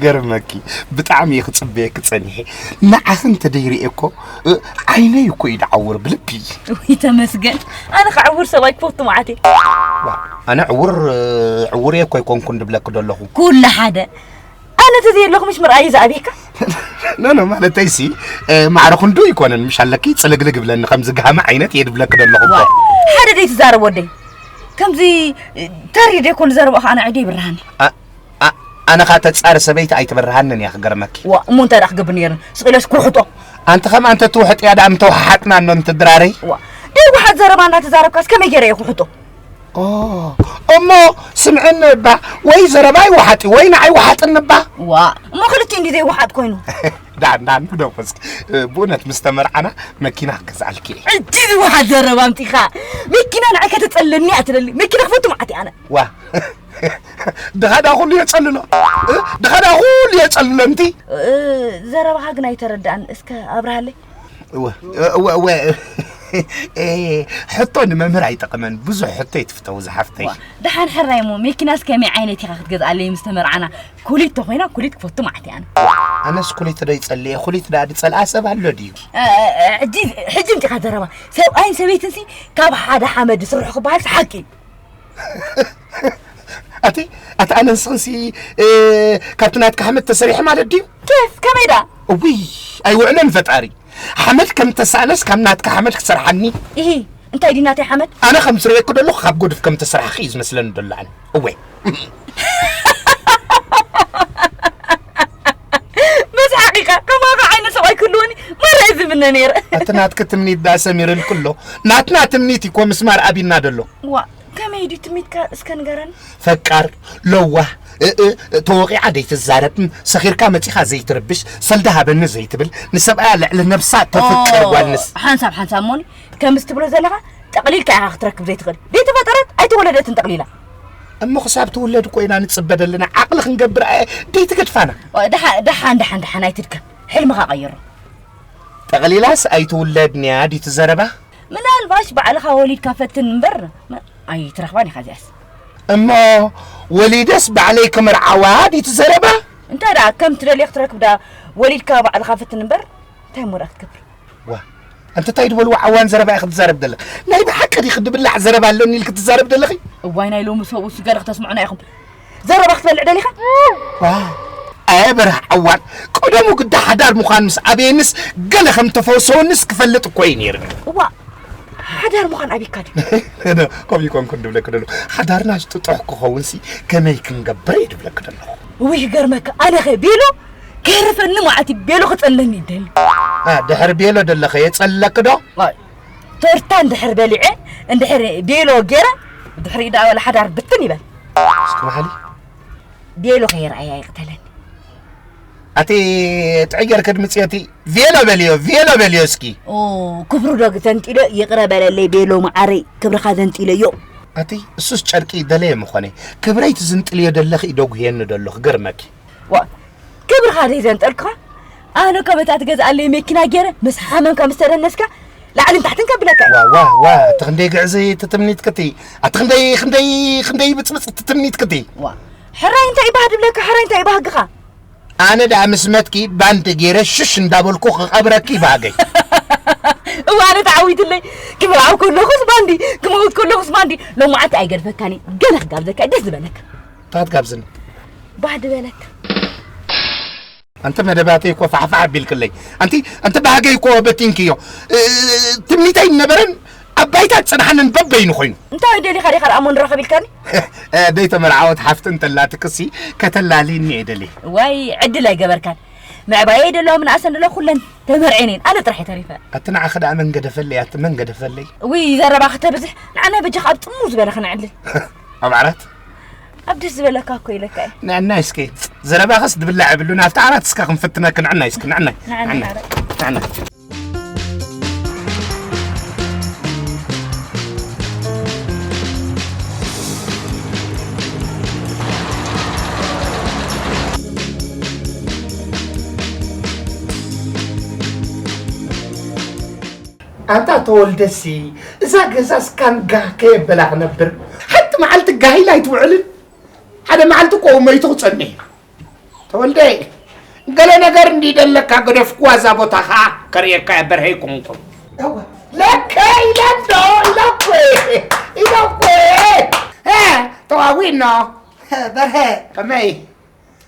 ገርመኪ፣ ብጣዕሚ እየ ክጽበየኪ ጸኒሐ። ንዓኺ እንተደይርእየ እኮ፣ እ፣ ዓይነይ እኮ እዩ ዝዓውር ብልቢ። ውይ ተመስገን። ኣነ ክዕውር ሰብኣይ ክፈቱ መዓት እየ። ዋ፣ ኣነ ዕውር፣ እ፣ ዕውር እየ እኮ ኣይኮንኩን ድብለኪ ደለኹ። ኩሉ ሓደ። ኣነ ተዘየለኹ ምሽ ምርኣይ እዩ ዝኣብየካ። ኖ፣ ኖ፣ ማለተይሲ፣ እ፣ ማዕረ ክንዱ ኣይኮነን፣ ምሽ ኣለኪ ጽልግልግ ብለኒ፣ ከምዚ ጋህሚ ዓይነት እየ ድብለኪ ደለኹ እኮ። ዋ፣ ሓደ ደይ ትዛረብ ወደይ። ከምዚ፣ እ፣ ተሪር ደይኮን ዝዘረብኦ ከዓ ንዓይ ደይ ብርሃኒ። ኣ-፣ ኣ-፣ ኣነ ኸኣ ተጻሪ ሰበይቲ ኣይትበርሃንን እያ ክገርመኪ። ዋ፣ እሞ እንታይ ደኣ ክገብር ነይርኒ? ስቕ ኢለስ ክውሕጦ። ኣንቲ ከም ኣንተ ትውሕጥ እያ ደኣ ምተወሓሓጥና እኖ እንትድራረይ። ዋ፣ ደይ ውሓጥ ዘረባ እናተዛረብካስ ከመይ ገይረ እየ ክውሕጦ? ኦ፣ እሞ ስምዕኒ እባ፣ ወይ ዘረባይ ወሓጢ ወይ ንዓይ ወሓጥኒ እባ። ዋ፣ እሞ ክልቲኡ እንዲ ዘይወሓጥ ኮይኑ። ዳን፣ ዳን፣ ግደፎ እስኪ። ብእውነት ምስ ተመርዓና መኪና ክገዝኣልኪ እየ። ሕጂ ዝወሓጥ ዘረባ ኣምጺኻ። መኪና ንዓይ ከተጸልለኒ እያ ትደሊ። መኪና ክፈቱ መዓት እየ ኣነ። ዋ። ድኻ ዳ ኩሉ የጸልሎ። እ? ድኻ ዳ ኩሉ የጸልሎ እንቲ። እ፣ ዘረባኻ ግን ኣይተረድኣን። እስከ ኣብርሃለይ። እወ፣ እወ፣ እወ። እ፣ ሕቶ ንመምህር ኣይጠቕመን። ብዙሕ ሕቶ ይትፍተው ዝሓፍተይ። ዋ፣ ደሓን ሕራይ እሞ፣ መኪናስ ከመይ ዓይነት ኢኻ ክትገዝኣለይ ምስ ተመርዓና? ኩሊት ተኾይና፣ ኩሊት ክፈቱ መዓት እየ ኣነ። ኣነስ ኩሊት ዶ ይጸልእ እየ? ኩሊት ደኣ ዝጸልኣ ሰብ ኣሎ ድዩ? እ፣ እ፣ እ፣ ሕጂ፣ ሕጂ እምጺኻ ዘረባ። ሰብኣይን ሰበይትንሲ ካብ ሓደ ሓመድ ዝስርሑ ክበሃልሲ ሓቂ እዩ። ኣቲ፣ ኣቲ ኣነ ንስኽንሲ፣ እ፣ ካብቲ ናትካ ሓመድ ተሰሪሐ ማለት ድዩ? ኬፍ፣ ከመይ ደኣ? እውይ፣ ኣይውዕለን ፈጣሪ። ሓመድ ከም ተሳእነስ ካብ ናትካ ሓመድ ክሰርሓኒ። ኢሂ፣ እንታይ ድዩ ናተይ ሓመድ? ኣነ ከም ዝርእየኪ ዘለኹ ካብ ጎድፍ ከም ተሰራሕኺ እዩ ዝመስለኒ ዘሎ ኣነ። እወ። መስሓቂካ፣ ከማኻ ዓይነት ሰብኣይ ክህልወኒ ማራ እየ ዝምነ ነይረ። ኣቲ ናትኪ ትምኒት ደኣ ሰሚርልኪ ኣሎ። ናትና ትምኒት እኮ ምስማር ኣቢና ደሎ። ዋ፣ ከመይ ድዩ ትምኒትካ እስከ ንገረኒ? ፈቃር፣ ለዋህ፣ እ፣ እ፣ ተወቂዓ ደይትዛረብ፣ ም፣ ሰኺርካ መጺኻ ዘይትርብሽ፣ ሰልዲ ሃበኒ ዘይትብል፣ ንሰብኣያ ልዕሊ ነብሳ ተፍቅር ኦ፣ ጓል ንስ- ሓንሳብ፣ ሓንሳብ ሞኒ፣ ከምዚ ትብሎ ዘለኻ ጠቕሊልካ ኢኻ ክትረክብ ዘይትኽእል። ደይተፈጠረት ኣይተወለደትን ጠቕሊላ። እሞ ክሳብ ትውለድ እኮ ኢና ንጽበ ዘለና። ዓቕሊ ክንገብር ኣየ ደይትገድፋና። ኦ፣ ደሓ-፣ ደሓን፣ ደሓን፣ ደሓን ኣይትድከም። ሕልምኻ ቀይሮ። ጠቕሊላስ ኣይትውለድን እያ ድዩ እቲ ዘረባ? ምናልባሽ ባዕልኻ ወሊድካ ፈትን እምበር፣ መ-፣ ኣይትረኽባን ኢኻ እዚኣስ። እሞ ወሊደስ ባዕለይ ክምርዓዋ ድዩ እቲ ዘረባ? እንታይ ደኣ ከም ትደልዮ ክትረክብ ደኣ ወሊድካ ባዕልኻ ፈትን እምበር፣ እንታይ እሞ ደኣ ክትገብር? ዋ፣ ኣንቲ እንታይ ዝበልዎ ዓዋን ዘረባ ኢኺ ትዛረብ ዘለኺ? ናይ ብሓቂ ዲኺ ድብላዕ ዘረባ ኣሎኒ ኢልኪ ትዛረብ ዘለኺ? እዋይ ናይ ሎሚ ሰብኡስ ገለ ክተስምዑና ኢኹም። ዘረባ ክትበልዕ ደሊኻ? ዋ፣ ኣየ በርህ ዓዋን፣ ቀደሙ ግዳ ሓዳር ምዃን ምስ ኣበየንስ ገለ ከም ተፈወሰወንስ ክፈልጥ እኮ እዩ ነይርኒ። እዋ፣ ሓዳር ምዃን ኣቢካ ድዩ? ከምኡ ይኮንኩን ድብለኪ ደለኹ። ሓዳርናስ ጥጡሕ ክኸውንሲ ከመይ ክንገብር እየ ድብለኪ ደለኹ። ውይ፣ ይገርመካ፣ ኣነኸ ቤሎ ከይረፈኒ መዓት እዩ፣ ቤሎ ክጸልለኒ ይደሊ። ኣ፣ ድሕሪ ቤሎ ደለኸ የጸልለኪ ዶ? ኣይ፣ ቶርታ እንድሕር በሊዐ፣ እንድሕር ቤሎ ገይረ፣ ድሕሪ ደኣ ወላ ሓዳር ብትን ይበል። እስኪ መሓሊ። ቤሎ ከይረኣያ ይቕተለኒ። ኣቲ ጥዑይ ጌርኪ ድምፅዮ እቲ ቬሎ በልዮ፣ ቬሎ በልዮ እስኪ። ኦ፣ ክብሩ ዶ ተንጢሎ? ይቕረ በለለይ ቤሎ መዓረይ፣ ክብርኻ ዘንጢለዮ። ኣቲ እሱስ ጨርቂ ደለየ ምኾነ፣ ክብረይ ትዝንጥልዮ ደለኺ እዩ ደጉህየኒ ደሎ፣ ክገርመኪ። ዋ፣ ክብርኻ ደይ ዘንጠልኩኻ? ኣነ እኮ በታ ትገዝኣለይ መኪና ገይረ ምስ ሓመምካ ምስ ተደነስካ ላዕልን ታሕትን ከብለካ እየ። ዋ፣ ዋ፣ ዋ፣ ኣቲ ክንደይ ግዕዚ እቲ ትምኒትኪ እቲ። ኣቲ ክንደይ፣ ክንደይ፣ ክንደይ ብፅብፅ እቲ ትምኒትኪ እቲ። ዋ፣ ሕራይ እንታይ ይበሃል ድብለካ? ሕራይ እንታይ ይበሃል ግኻ? ኣነ ደኣ ምስ መትኪ ባንድ ገይረ ሽሽ እንዳበልኩ ክቐብረኪ ይባሃገይ። እዋ፣ ኣነ ተዓዊትለይ። ክምርዓው ከለኹስ ባንዲ፣ ክመውት ከለኹስ ባንዲ። ሎማዓንቲ ኣይገድፈካን እየ። ገለ ክጋብዘካ እየ፣ ደስ ዝበለካ። ታት ጋብዝኒ። ባህ ድበለካ። ኣንቲ መደባተይ እኮ ፋሕፋሕ ኣቢልክለይ። ኣንቲ፣ ኣንቲ ባህገይ እኮ በቲንክዮ። እ፣ ትምኒተይ ነበረን ኣብ ባይታ ዝጸንሓንን በበይኑ ኮይኑ። እንታይ ደሊኻ ዲኻ ደኣ እሞ ንራኸብ ኢልካኒ? እ፣ ደይተመርዓወት ሓፍቲ እንተላትክሲ ከተላልይኒ እየ ደልየ። ዋይ፣ ዕድል ኣይገበርካን። ምዕባየይ ደለዋ ምንኣሰን ደለዋ ኩለን ተመርዔን እየን። ኣነ ጥራሕ እየ ተሪፈ። ኣቲ ንዓኺ ደኣ መን ገደፈለይ? ኣቲ መን ገደፈለይ? ውይ፣ ዘረባ ከተብዝሕ ንዓና በጃኻ ኣብ ጽምው ዝበለ ከነዕልል። ኣብ ዓራት? ኣብ ደስ ዝበለካ እኮ ኢለካ እየ። ንዕናይ እስኪ፣ ዘረባኸስ ድብላዕ የብሉን፣ ኣብቲ ዓራት እስከ ክንፍትነኪ፣ ንዕናይ እስኪ፣ ንዕናይ፣ ንዕናይ፣ ንዕናይ፣ ዓራት። ንዕናይ። ኣንታ ተወልደሲ፣ እዛ ገዛስ ካን ጋህ ከየበላ ክነብር? ሓንቲ መዓልቲ ጋህ ኢላ ኣይትውዕልን። ሓደ መዓልቲ እኮ መይቱ ክጸንሕ እዩ። ተወልደ፣ ገለ ነገር እንዲ ደለካ ገደፍኩዋ እዛ ቦታ ኸዓ ከርእየካ እየ፣ በርሀ ይኩንኩም። እወ። ለከ ኢለ እንዶ፣ ኢለ እኮ እየ፣ ኢለ እኮ እየ። እ፣ ተዋዊኖ። በርሀ። ከመይ?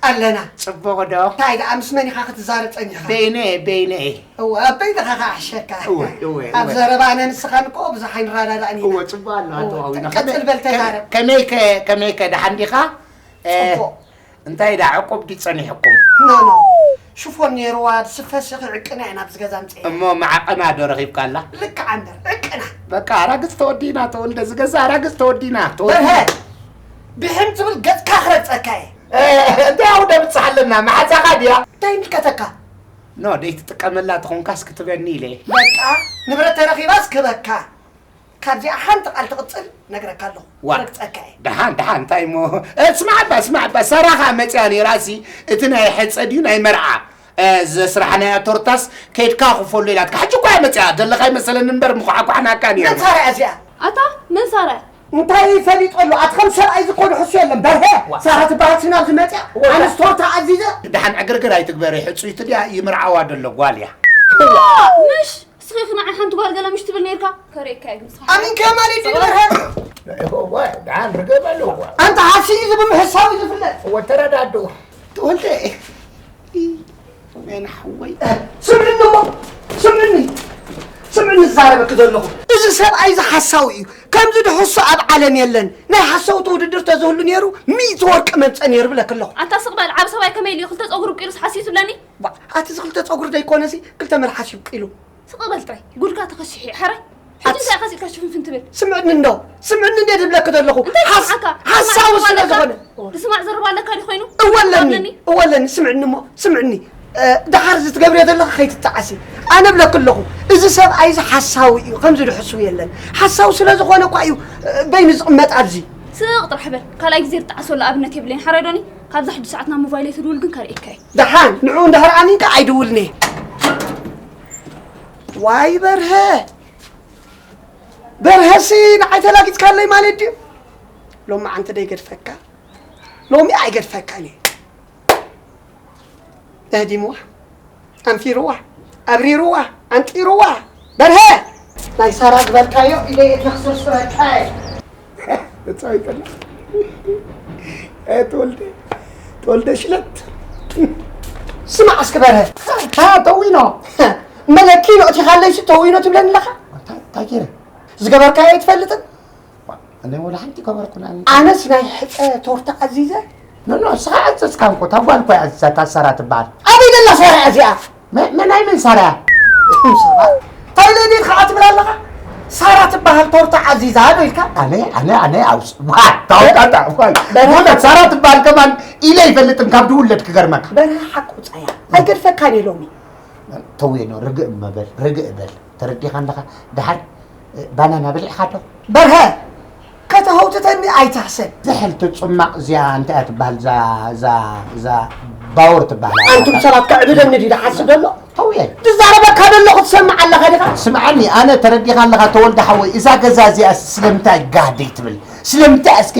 ኣለና። ጽቡቕ ዶ? እንታይ ደኣ፣ ምስ መን ኢኻ ክትዛረብ ጸኒሕካ? በይነ፣ በይነ። እወ፣ ኣብ በይንኻ ክኣሕሸካ። እወ፣ እወ፣ ኣብ እወ። ዘረባ ኣነ ንስኻን እኮ ብዙሕ ኣይንረዳዳእን ኢና። እወ፣ ጽቡቕ ኣሎ፣ እወ፣ ተዋዊኖ። ቀጽል በል፣ ከመይ፣ ተዛረብ። ከመይከ፣ ከመይከ፣ ደሓን ዲኻ? እ፣ ጽቡቕ። እንታይ ደኣ ዕቁብ ድዩ ጸኒሕኩም? ኖ፣ ኖ። ሽፎን ነይርዋ፣ ዝስፈ ስኺ ዕቅና ኢና ኣብዚ ገዛ ኣምጺኤ። እሞ መዓቐና ዶ ረኺብካላ? ልክዕ እምበር፣ ዕቅና። በቃ፣ ኣራግጽ ተወዲና፣ ተወልደ፣ እዚ ገዛ ኣራግጽ ተወዲና፣ ተወዲና። በርሀ፣ ብሕም ትብል ገጽካ ክረግጸካ እየ። እ፣ እንታይ ኣውደ ብጽሕ ኣለና? መሓዛኻ ድያ? እንታይ ይምልከተካ? ኖ፣ ደይትጥቀመላ ተኾንካስ ክትበኒ ኢለ። በቃ፣ ንብረት ተረኺባስ ክበካ። ካብዚኣ ሓንቲ ቃል ትቕጽል ነግረካ ኣለኹ። ዋ። ክረግጸካ እየ። ደሓን፣ ደሓን፣ እንታይ እሞ? እ፣ ስማዕ እባ፣ ስማዕ እባ፣ ሳራ ኸኣ መጺኣ ነይራ፣ እሲ እቲ ናይ ሕጸ ድዩ ናይ መርዓ፣ እ፣ ዘስራሕናያ ቶርታስ ከይድካ ክፈሎ ኢላትካ። ሕጂ እኳ እያ መጺኣ፣ ዘለኻ ይመሰለኒ እምበር ምዃዕኳዕናካ ነይሩ። መን ሳራ እያ እዚኣ? ኣታ፣ መን ሳራ? እንታይ ፈሊጦ ኣሎ? ኣቲ ከም ሰብኣይ ዝኮነ ሕሱ የለን። በርሀ፣ ዋ። ሳራ ትበሃል ስና ኣብዚ መጺኣ። ዋ። ኣነስ ቶርታ ኣዚዘ። ደሓን ዕግርግር ኣይትግበሪ፣ ሕጹይቲ ድያ ይምርዓዋ ደሎ ጓል እያ። ዋ፣ ምሽ እስኺ ንዓይ ሓንቲ ጓል ገለ ምሽ ትብል ነይርካ? ከርእየካ እየ ግን ንስኻ። ኣሚንካ ማለት እዩ፣ በርሀ። እዋ፣ ደሓን ርገብ ኣለዋ። ኣንታ ሓሲ እዩ ዝብል ምሕሳው እዩ ዝፍለጥ። እወ፣ ተረዳድኡ። ተወልደ፣ መን ሓወይ? ስምዕኒ እሞ፣ ስምዕኒ፣ ስምዕኒ ዝዛረበኪ ዘለኹ። እዚ ሰብኣይ እዚ ሓሳዊ እዩ። ከምዚ ድሕሱ ኣብ ዓለም የለን። ናይ ሓሰውቲ ውድድር ተዝህሉ ነይሩ፣ ሚእቲ ወርቂ መምጸ ነይሩ ብለኪ ኣለኹ። ኣንታ ስቕ በል፣ ዓብ ሰብኣይ ከመይ ኢሉ እዩ ክልተ ጸጉሪ ኣብቂሉስ ሓስዩ ትብለኒ? ባ፣ ኣቲ እዚ ክልተ ጸጉሪ ዘይኮነሲ፣ ክልተ መልሓስ ይብቂሉ። ስቕ በል ጥራይ፣ ጉድካ ተኸሲሑ እዩ፣ ሕራይ። ሕጂ ኣት- እንታይ ኢኻ ስኢልካ ሽፍንፍን ትብል? ስምዕኒ እንዶ፣ ስምዕኒ እንደ ዝብለኪ ዘለኹ። እንታይ ሓስ-፣ ዝስምዓካ? ሓሳዊ ስምዓካ ስለ ኣለካ? ዝኾነ። ዝስማዕ ዘረባ ኣለካ ድዩ ኮይኑ? እወ ኣለኒ፣ ኣለኒ? እወ ኣለኒ፣ ስምዕኒ እሞ፣ ስምዕኒ። እ፣ ደሓር እዚ ትገብርዮ ዘለኺ ከይትጠዓሲ። ኣነ እብለኪ ኣለኹ፣ እዚ ሰብኣይ እዚ ሓሳዊ እዩ፣ ከምዚ ድሕሱ የለን። ሓሳዊ ስለ ዝኾነ እኳ እዩ፣ እ፣ በይኑ ዝቕመጥ ኣብዚ። ስቕ ጥራሕ በል፣ ካልኣይ ግዜ ዝጠዓሰሉ ኣብነት የብለይን፣ ሓራይ ዶኒ? ካብዛ ሕጂ ሰዓት ናብ ሞባይለይ ትድውል ግን ከርእየካ እየ። ደሓን፣ ንዕኡ እንድሕር ኣሚንካ ኣይድውልን እየ። ዋይ በርሀ፣ በርሀሲ ንዓይ ተላጊጽካለይ ማለት ድዩ? ሎሚ ዓንቲ ደይገድፈካ፣ ሎሚ ኣይገድፈካን እየ። እህዲምዋ፣ ኣንፊርዋ፣ ኣብሪርዋ፣ ኣንጢርዋ። በርሀ፣ ናይ ሳራ ዝበልካዮ ኢደይ እየ ክስርስረካ እየ። እጻ ይቀላ። እ፣ ተወልደ፣ ተወልደ ሽለት። ስማዕ እስኪ በርሀ። ሃ፣ ተዊኖ። መለኪኖ እቲኻለይሲ ተዊኖ ትብለኒ ኣለኻ? እንታይ፣ እንታይ ገይረ? ዝገበርካዮ ኣይትፈልጥን? ዋ፣ እኔ ወላ ሓንቲ ገበርኩን ኣነ። ኣነስ ናይ ሕፀ ቶርታ ኣዚዘ። ኖ፣ ኖ፣ እስኻ ኣዘዝካ እኮ፣ እታ ጓል እኮ እያ ኣዚዛታ፣ ሳራ ትበሃል። ኣበይ ደላ ሳራ እዚኣ? መ-፣ መናይ መን ሳራ? እም፣ ሳራ? ታይለ ድየት ኸዓ ትብል ኣለኻ? ሳራ ትበሃል ቶርታ ኣዚዛ ዶ ኢልካ? ኣነ፣ ኣነ፣ ኣነ፣ ኣውስ-፣ ዋ፣ ታውቃታ፣ ዋ። በርሀ። ሳራ ትበሃል ከማን ኢለ ኣይፈልጥን ካብ ድውለድ ክገርመካ። በርሀ ሓቁ ጸያ። ኣይገድፈካን እየ ሎሚ። ተውየኖ፣ ርግእ እመበል፣ ርግእ በል። ተረዲኻ ኣለኻ? ደሓር፣ እ፣ ባናና በሊዕኻ ዶ? በርሀ፣ ከተህውትተኒ ኣይትሕሰብ። ዝሕል ትጽማቕ እዚኣ እንታይ እያ ትበሃል? እዛ፣ እዛ፣ እዛ ባወር ትበሃል። ኣንቱም ሰባት ከዕብደኒ ድዩ ዝሓስብ ዘሎ? ተውየ። ትዛረበካ ዘለኹ ትሰምዕ ኣለኻ ዲኻ? ስምዓኒ፣ ኣነ ተረዲኻ ኣለኻ ተወልደ ሓወይ፣ እዛ ገዛ እዚኣ ስለምንታይ ጋህ ደይትብል? ስለምንታይ እስኪ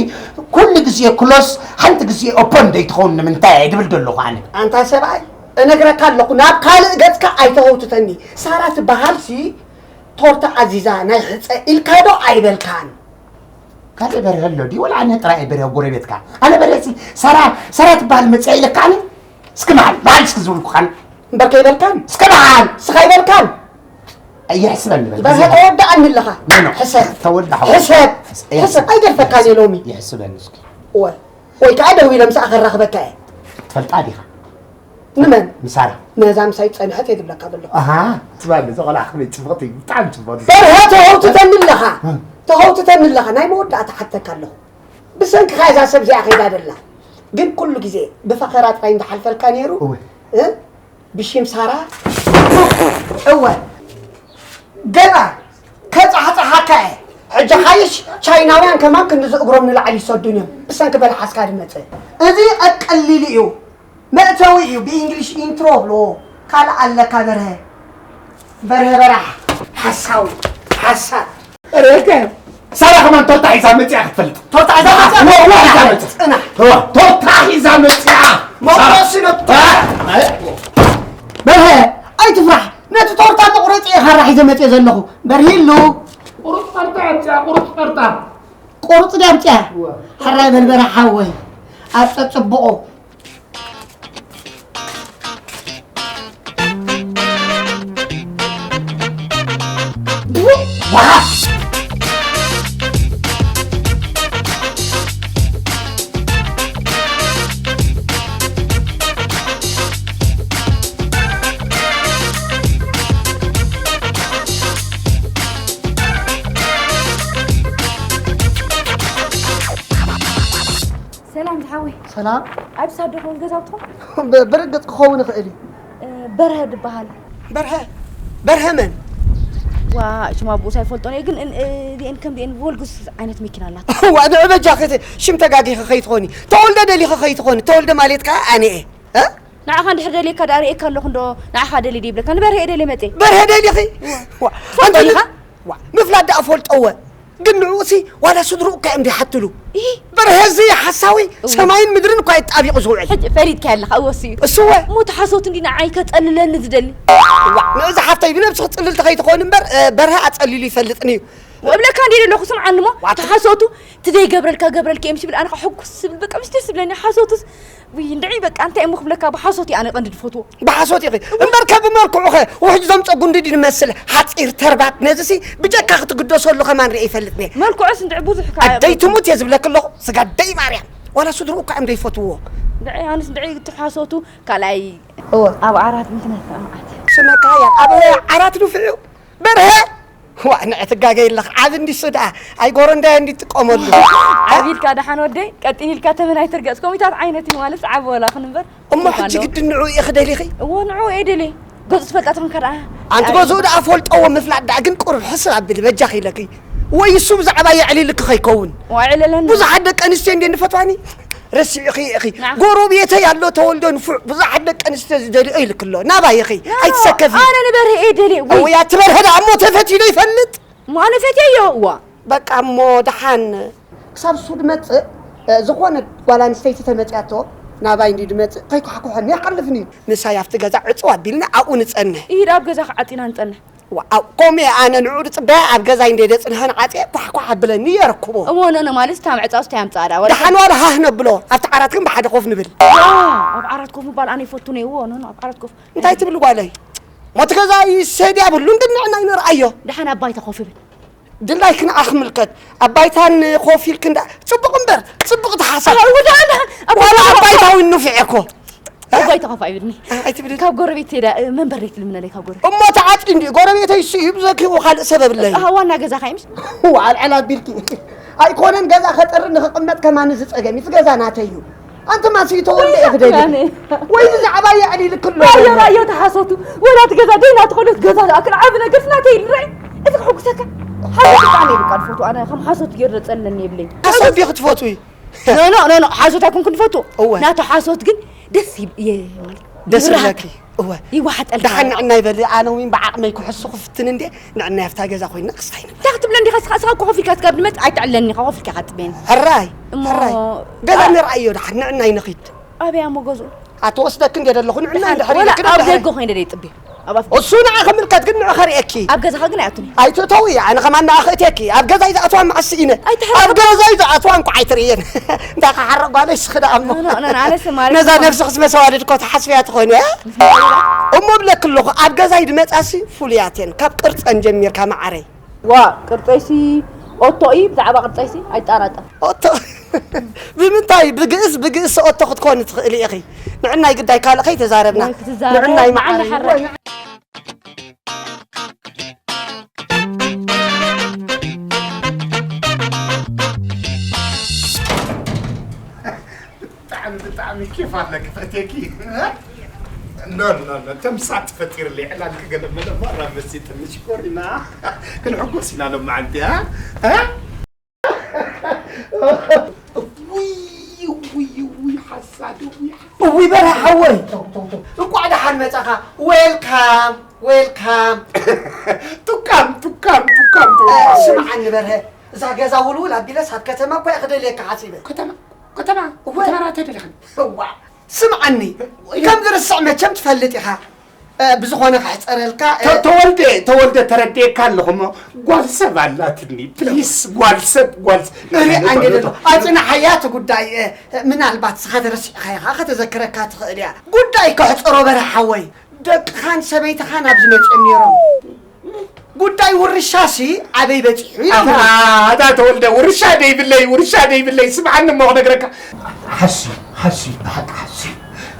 ኩሉ ግዜ ክሎስ፣ ሓንቲ ግዜ ኦፖን ደይትኸውን ንምንታይ እየ ድብል ዘለኹ ኣነ? ኣንታ ሰብኣይ፣ እነግረካ ኣለኹ፣ ናብ ካልእ ገጽካ ኣይተህውትተኒ። ሳራ ትበሃልሲ ቶርታ ኣዚዛ ናይ ሕጸ ኢልካ ዶ ኣይበልካን? ካልእ በርሀ ኣሎ ድዩ? ወላ ኣነ ጥራይ እየ በርሀ ጎረቤትካ? ኣነ በርሀ ሲ ሳራ፣ ሳራ ትበሃል መጽያ ኢለካ ኣነ? እስኪ በሃል፣ በሃል እስኪ ዝብልኩኻን። እምበር ከይበልካን? እስኪ በሃል! እስኻ ኣይበልካን? ኣይሕስበኒ በል። በርሀ ተወዳእኒ ኣለኻ። ኖ፣ ኖ። ሕሰብ። ተወዳእ። ሕሰብ። ሕሰብ። ሕሰብ። ኣይገድፈካን እየ ሎሚ። ይሕስበኒ እስኪ። እወ። ወይ ከኣ ደዊለ ምሳኣ ከራኽበካ እየ። ትፈልጣ ዲኻ? ንመን? ንሳራ። ነዛ ምሳይ ጸንሐት እየ ዝብለካ ዘለኹ። ኣሃ፣ ትባል፣ እዛ ቆልዓ ከመይ ጽብቕቲ፣ ብጣዕሚ ጽብቕቲ። በርሀ፣ ተኸውትተኒ ኣለኻ። እ። ተኸውትተኒ ኣለኻ። ናይ መወዳእታ ሓተካ ኣለኹ። ብሰንክኻ እዛ ሰብ እዚኣ ከይዳ ደላ። ግን ኩሉ ግዜ ብፈኸራ ጥራይ እንዳሓልፈልካ ነይሩ። እወ። እ? ብሽም ሳራ? እወ። ገና ከጻሕጻሓካ እየ። ሕጂ ሓይሽ ቻይናውያን ከማን ክንዲ እግሮም ንላዕሊ ይሰዱን እዮም። ብሰንኪ መልሓስካ ዝመጸ። እዚ ቀቀሊሉ እዩ። መእተዊ እዩ። ብእንግሊሽ ኢንትሮ ብሎ። ካልእ ኣለካ በርሀ። በርሀ በራሕ። ሓሳዊ። ሓሳብ። ርግእ። ሳራ ከማን ቶርታ ሒዛ መጺኣ ክትፈልጥ። ቶርታ ሒዛ መጺኣ? ዋ፣ ዋ፣ ሒዛ መጺኣ። ጽናሕ። ዋ፣ ቶርታ ሒዛ መጺኣ። መቑረሲ ነቶ። በርሀ፣ ኣይትፍራሕ። ነቲ ቶርታ መቑረጺ እየ ካራ ሒዘ መጽየ ዘለኹ። በርሂሉ። ቁሩጽ ጸርታ ኣምጽኣ፣ ቁሩጽ ጸርታ። ቁሩጽ ድያ ኣምጽኣ? እወ። ሕራይ በል በርሀ ሓወይ። ኣጸጽብቑ። ሰላም ዝሓወይ። ሰላም። ኣብ ሳዶ ኾን ገዛውትኹም? ብ-፣ ብርግጽ ክኸውን ይኽእል እዩ። እ፣ በርሀ ድበሃል። በርሀ? በርሀ መን? ዋ፣ ሽም ኣቦኡስ ኣይፈልጦን እየ፣ ግን እን-፣ እ፣ እዚአን ከምዚአን ቮልጉስ ዓይነት መኪና ኣላት። ዋ፣ ንዕ በጃኺ እቲ ሽም ተጋጊኺ ከይትኾኒ። ተወልደ ደሊኺ ከይትኾኒ። ተወልደ ማለት ከኣ ኣነ እየ። እ? ንዓኻ እንድሕር ደልየካ ደኣ ርእየካ ኣለኹ እንዶ፣ ንዓኻ ደልየ ድየ ይብለካ? ንበርሀ እየ ደልየ መጽየ። በርሀ ደሊኺ? ዋ። ዋ፣ ትፈልጦ ኣንቲ ዲኻ? ዋ፣ ምፍላጥ ደኣ ፈልጠወ። ግን ንዕኡሲ ዋላ ስድርኡ እኳ እዮም ዘይሓትሉ። ኢሂ። በርሀ እዚ ሓሳዊ እወ። ሰማይን ምድርን እኳ እዩ ጣቢቑ ዝውዕል። ሕጂ ፈሊጥካዮ ኣለኻ፣ እወ፣ እሱ እዩ። እሱ እወ። እሞ እቲ ሓሶት እንዲ ንዓይ ከጸልለኒ ዝደሊ። ዋ፣ ንእዛ ሓፍተይ ብነብስኺ ጽልልቲ ከይትኾኒ እምበር፣ እ፣ በርሀ ኣጸሊሉ ይፈልጥኒ እዩ። እብለካ እንዲ ዘለኹ ስምዓኒ እሞ፣ ዋት? እቲ ሓሶቱ እቲ ዘይገብረልካ ገብረልካ እዮም ዝብል፣ ኣነ ኸዓ ሕጉስ ዝብል፣ በቃ፣ ምስ ደስ ዝብለኒ ሓሶቱስ ውይ፣ እንድዒ በቃ፣ እንታይ እሞ ክብለካ፣ ብሓሶት እየ ኣነ ቀንዲ ዝፈትዎ። ብሓሶት ኢኺ። እምበርከ ብመልክዑኸ ውሕጅ ዘምጾ ጉንዲ ድዩ ንመስል? ሓጺር ተርባብ፣ ነዚሲ ብጀካ ክትግደሰሉ ከማን ርእየ ይፈልጥ እየ። መልክዑስ እንድዒ ብዙሕ ከኣ ኣደይ ትሙት እየ ዝብለኪ ኣለኹ፣ ስጋ ኣደይ ማርያም። ዋላ ስድርኡ እኳ እዮም ዘይፈትውዎ። እንድዒ ኣነስ እንድዒ እቲ ሓሶቱ ካልኣይ እወ። ኣብ ዓራት ምኽንያት ተኣማዓት። ስመካ እያ፣ ኣብ ዓራት ንፍዑ። በርሀ! ዋእ፣ ንዕ ትጋገይ ኣለኽ። ዓቢ እንዲሱ ደኣ፣ ኣይ ጎረንዳይ እንዲ ትጥቀመሉ። ዓቢ ኢልካ ደሓን ወደይ፣ ቀጢን ኢልካ ተመን ኣይትርገጽ። ኮሚታት ዓይነት እዩ ማለት፣ ዓቢ ወላ ክንበር። እሞ ሕጂ ግድን ንዑ ኢኺ ደሊኺ? እዎ፣ ንዑ እየ ደልየ። ገጹ ትፈልጣ ተኾንካ ደኣ። ኣንቲ ገዝኡ ደኣ ፈልጠዎ ምፍላጥ ደኣ ግን ቁሩብ ሕስብ ኣብሊ በጃኺ ኢለኪ። ወይ እሱ ብዛዕባ የዕሊልኪ ከይከውን። ዋይ፣ ዕለለኒ። ብዙሓት ደቂ ኣንስትዮ እንድየን ዝፈትዋኒ። ረሲዕኺ ኢኺ። ንዓ። ጎረቤተይ ኣሎ ተወልደ ንፉዕ፣ ብዙሓት ደቂ ኣንስትዮ ዝደልዮ ኢልኪ ኣሎ። ናባይ ኢኺ። ኖ፣ ኖ፣ ኣይትሰከፊ። ኣነ ንበርሀ እየ ደልየ። ወይ። ወይ ኣቲ በርሀ ደኣ እሞ ተፈትዩ ዶ ይፈልጥ? እሞ ኣነ ፈትየዮ፣ እዋ። በቃ እሞ ደሓን ክሳብ እሱ ድመጽእ፣ እ፣ ዝኾነ ጓል ኣንስተይቲ ተመጽያቶ ናባይ እንድዩ ድመጽእ፣ ከይኳሕኩሐኒ ኣይሓልፍን እዩ። ምሳይ ኣብቲ ገዛ ዕጽው ኣቢልና ኣብኡ ንጸንሕ። ኢድ ኣብ ገዛ ክዓጺና ንጸንሕ። ዋ፣ ኣብ፣ ከምኡ እየ ኣነ ንዑ ድጽበያ ኣብ ገዛይ እንደ ደጽንሐን ዓጽየ ኳሕኳሕ ኣብለኒ እየ ረክቦ። እሞ ኖኖ ማለት እታ ምዕጻውስ እንታይ ኣምጽኣ ደኣ? ወላ ደሓን ዋላ ሃህ ነብሎ፣ ኣብቲ ዓራት ግን ብሓደ ኮፍ ንብል። ዋ፣ ኣብ ዓራት ኮፍ ምባል ኣነ ይፈቱ ነይዎ፣ ኖኖ ኣብ ዓራት ኮፍ። እንታይ ትብል ጓለይ? ሞቲ ገዛይ ሰድ ያብሉን ግን ንዕና ይንርኣዮ። ደሓን ኣብ ባይታ ኮፍ ይብል። ድላይክን ኣኽምልከት ኣብ ባይታን ኮፍ ኢልክን ደኣ ጽቡቕ እምበር፣ ጽቡቕ ተሓሳብ። ኣው ደኣ፣ ደኣ፣ ኣብ ዋላ ባይታ ኣብ ባይታ እውን ንፊዕ እኮ። ኣብ ባይታ ኮፍ ኣይብልኒ። ኣ-፣ ኣይትብልን። ካብ ጎረቤት ሄዳ፣ እ፣ መንበር ዘይትልምነለይ ካብ ጎረቤት። እሞ ተዓጺ እንዲ ጎረቤተይ እሱ እዩ ብዘኪኡ ካልእ ሰበብ ኣለይ። ኣሃ፣ ዋና ገዛ ካይምሽ? ዋልዓል ኣቢልኪ። ኣይኮነን ገዛ ከጥሪ ንኽቕመጥ ከማን እዚ ጸገም እዩ። እቲ ገዛ ናተይ እዩ። ኣንቲ ማሲ ተወልደ ወይ ኢኺ ደሊኺ? ኣነ። ወይ ብዛዕባ የዕሊልኪ ኣሎ ራዮ፣ ዘሎ። ራዮ ተሓሰቱ። ወላ እቲ ገዛ ደይና ትኸዶ፣ እቲ ገዛ ዝኣክል ዓቢ ነገር ናተይ ኢሉ ራይ። እቲ ከሕጉሰካ። ሓሶት ብጣዕሚ እየ በቃ ዝፈቱ። ኣነ ከም ሓሶት ገይሩ ዘጸልለኒ የብለይ። ሓሶት ዲኺ ትፈትዊ? ኖ፣ ኖ፣ ኖ፣ ኖ፣ ሓሶት ኣይኮንኩን ዝፈቱ። እወ። ናቱ ሓሶት ግን ደስ ይብ-፣ የ-፣ ማለት ደስ ይብራሃት። ይብለኪ። እወ። ይዋሓጠልካ። ደሓን ንዕና ይበሊ፣ ኣነ እውን ብዓቕመይ ክሕሱ ክፍትን እንዴ፣ ንዕና ኣብታ ገዛ ኮይንና ክስታይ ንብል። እንታይ ክትብለኒ ዲኻ? እስኻ፣ እስኻ እኮ ኮፍ ኢልካ ትጋብ ድመጽ ኣይትዕለኒ ኢኻ፣ ኮፍ ኢልካ ኢኻ ትጽበየኒ። ሕራይ፣ እሞ ሕራይ። ገዛ ኣ- ንርኣዮ ደሓን፣ ንዕና ይንኺድ። ኣበይ ኣሞ ገዝኡ? ኣቶ ወስደክ እንዴ ደለኹ፣ ንዕና ደሓን፣ እንድሕር ወላ ኢልክ ኣብ ንድሕር። ደገ ኮይነ ደይ ጽብዮ። ኣብ ኣፍ- እሱ ንዓ ክምልከት ግን ንዑ ከርእየኪ። ኣብ ገዛኻ ግን ኣይኣቱን እየ። ኣይትእተዊ፣ ኣነ ከማን ንዓ ክእትየኪ። ኣብ ገዛይ ዝኣትዋ መዓስ ስኢነ። ኣይትሕረቕ። ኣብ ገዛይ ዝኣትዋ እንኳዕ ኣይትርእየን። እንታይ ክሓርቕ ጓለይ፣ እስኺ ደኣ እሞ። ኖ፣ ኖ፣ ኖ፣ ኣነስ ማርያም ነዛ ዝኾነ ነብስኽስ መሰዋድድ እኮ ትሓስብያ ትኾኒ፣ እ? ምስ መሰዋድዳ? እሞ እብለኪ ኣለኹ፣ ኣብ ገዛይ ድመጻሲ ፍሉያት እየን፣ ካብ ቅርጸን ጀሚርካ መዓረይ። ዋ፣ ቅርጸይሲ ኦቶ እዩ፣ ብዛዕባ ቅርጸይሲ ኣይጠራጠር። ኦቶ? ብምንታይ? ብግእዝ፣ ብግእዝ ኦቶ ክትኮኒ ትኽእሊ ኢኺ። ንዕናይ ግዳይ ካልእ ከይተዛረብና። ወይ ክትዛረብ፣ ንዕናይ ንዓይ መዓረይ። ሓራይ። ብጣዕሚ፣ ብጣዕሚ ኬፍ ኣለኪ፣ ፈትየኪ። ኖ፣ ኖ፣ ኖ፣ ተምሳጥ ፈጢርለይ፣ ዕላል ክገለመለ እሞ፣ ራብ መሲጥኒ፣ ሽኮሪና። ክንሕጎስ ኢና ሎማዓንቲ፣ እ? እ? ውይ፣ ውይ፣ ውይ፣ ሓሳድ፣ ውይ፣ ሓሳድ። እውይ፣ በርሀ ሓወይ። ተው፣ ተው፣ ተው። እንቋዕ ደሓን መጻኻ። ዌልካም፣ ዌልካም። ቱካም፣ ቱካም፣ ቱካም፣ ቱካም። እ፣ ስምዓኒ በርሀ፣ እዛ ገዛ ውልውል ኣቢለስ ኣብ ከተማ እኮ እየ ክደልየካ ሓሲበ። ከተማ፣ ከተማ፣ እወ። ከተማ ናተይ ደሊኽን? እዋ፣ ስምዓኒ፣ ከም ዝርስዕ መቸም ትፈልጥ ኢኻ። እ፣ ብዝኾነ ክሕጸረልካ፣ እ፣ ተ-፣ ተወልደ፣ ተወልደ፣ ተረዲኤካ ኣለኹ እሞ፣ ጓል ሰብ ኣላትኒ። ፕሊስ፣ ጓል ሰብ፣ ጓል ሰብ። እሪ፣ ኣንገደሎ፣ ኣጽናሓያ እቲ ጉዳይ፣ እ፣ ምናልባት ንስኻ ተረሲዕካዮ ኸኣ ከተዘክረካ ትኽእል እያ። ጉዳይ ከሕጽሮ በርሀ ሓወይ፣ ደቅኻን ሰበይትኻን ኣብዚ መጺኦም ነይሮም። ጉዳይ ውርሻሲ ኣበይ በጺሑ ኢልካ? ኣታ፣ ኣታ ተወልደ፣ ውርሻ ደይብለይ፣ ውርሻ ደይብለይ፣ ስምዓኒ እሞ ክነግረካ። ሓሲ፣ ሓሲ፣ ብሓቂ ሓሲ።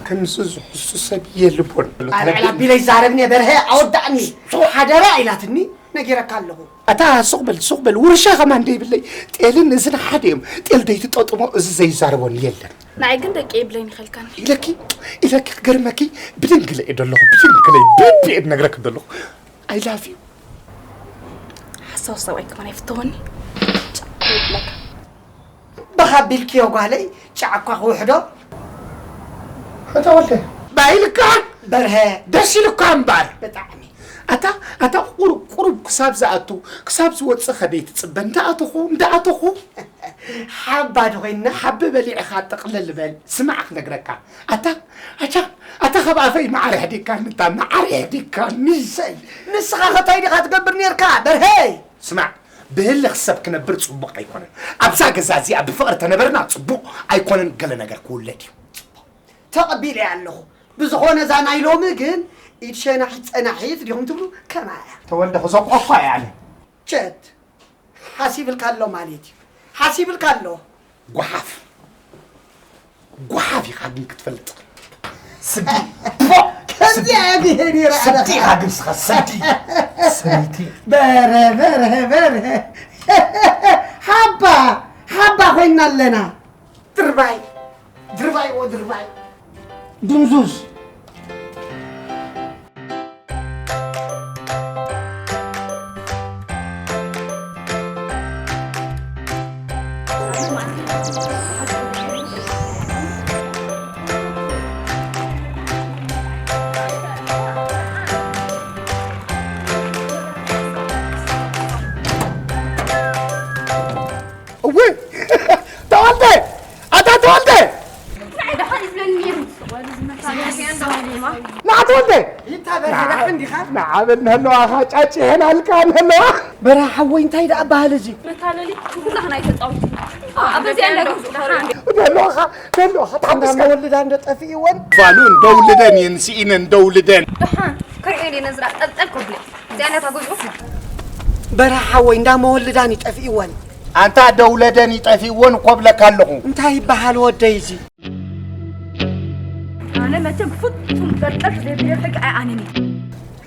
ከምዚ ዝሕሱ ሰብ የልቦን። ኣልዕል ኣቢለ ይዛረብኒ በርሀ፣ ኣወዳእኒ። ሓደራ ኢላትኒ፣ ነጊረካ ኣለኹ። ኣታ ሱቕ በል፣ ሱቕ በል፣ ውርሻ ከማን ደይብለይ። ጤልን እዝን ሓደ እዮም። ጤል ደይትጠጥሞ፣ እዚ ዘይዛረቦን የለን። ንዓይ ግን ደቂ የብለይን ይኸልካኒ። ኢለኪ፣ ኢለኪ ክገርመኪ፣ ብድንግለ እየ ደለኹ፣ ብድንግለ እየ፣ ብልቢ እየ ዝነግረኪ ደለኹ። I love you። ሓሳዊ ሰብኣይ ከማን ኣይፍተወኒ። ጫ ይብለካ። ብኻ ቢልክዮ ጓለይ፣ ጫ እኳ ክውሕዶ። ኣታ ወልደ፣ ባይልካ በርሀ። ደስ ኢሉካ እምበር። ብጣዕሚ። ኣታ፣ ኣታ ቁሩብ፣ ቁሩብ ክሳብ ዝኣቱ፣ ክሳብ ዝወጽእ ከደይ ትጽበ። እንዳኣተኹ፣ እንዳኣተኹ። ሓባ ዶ ኮይንና? ሓቢ በሊዕኻ ጥቕልል በል። ስማዕ ክነግረካ። ኣታ፣ ኣታ፣ ኣታ ካብ ኣፈይ መዓር ኣሕዲግካኒ፣ እታ መዓር ኣሕዲግካኒ። ሰይ፣ ንስኻ ከ እንታይ ዲኻ ትገብር ኔርካ በርሀይ? ስማዕ፣ ብህልኽ ሰብ ክነብር ጽቡቕ ኣይኮነን። ኣብዛ ገዛ እዚኣ ብፍቕሪ ተነበርና ጽቡቕ ኣይኮነን፣ ገለ ነገር ክውለድ እዩ። ተቐቢለያ ኣለኹ። ብዝኾነ እዛ ናይ ሎሚ ግን ኢድ ሸናሒት ጸናሒት ዲኹም ትብሉ ከማያ። ተወልደ ክዘቕጦ እኳ እየ ኣነ። ቸት፣ ሓሲብልካ ኣሎ ማለት እዩ። ሓሲብልካ ኣሎ። ጓሓፍ። ጓሓፍ ኢኻ ግን ክትፈልጥ። ስዲ። ከምዚኣ እየ ብሄር ይረኣና። ስዲ ኢኻ ግን ስኻ፣ ስዲ። ሰበይቲ። በረ፣ በረ፣ በረ። ሓባ፣ ሓባ ኮይና ኣለና። ድርባይ፣ ድርባይ፣ ኦ ድርባይ። ድንዙዝ። እውይ! ተወልደ! ኣታ ተወልደ! ንዓይ ደሓን ይብለኒ ነይሩ። ንዓ ተወልደ! ይታ በርሀ ደሓን ዲኻ? ንዓ በል ንህለዋኻ ጫጭ ይሕናልካ ንህለዋ። በርሀ ሓወይ እንታይ ደኣ በሃል እዚ? መታለሊ ኩላህና ኣይተጻወቱ። ኣብ በዚኣ እንዳገዙ ንህለዋኻ፣ ንህለዋኻ እንዳ ተሓምስካ። መወልዳ እንዶ ጠፊእወን። ጓሉ እንደውልደን እየን ስኢነን እንደውልደን። ደሓን ክርእዮ እየ ነዝራ ጠልጠል ከብለ። እዚኣ ነታ ጎዝኡ። በርሀ ሓወይ፣ እንዳ መወልዳን ይጠፍእወን። ኣንታ ደውለደን ይጠፍእወን እኮ እብለካ ኣለኹ። እንታይ ይበሃል ወደይ እዚ? ኣነ መቸም ፍጹም ጠልጠል ዘይብለ ሕጊ ኣይኣምንን እየ።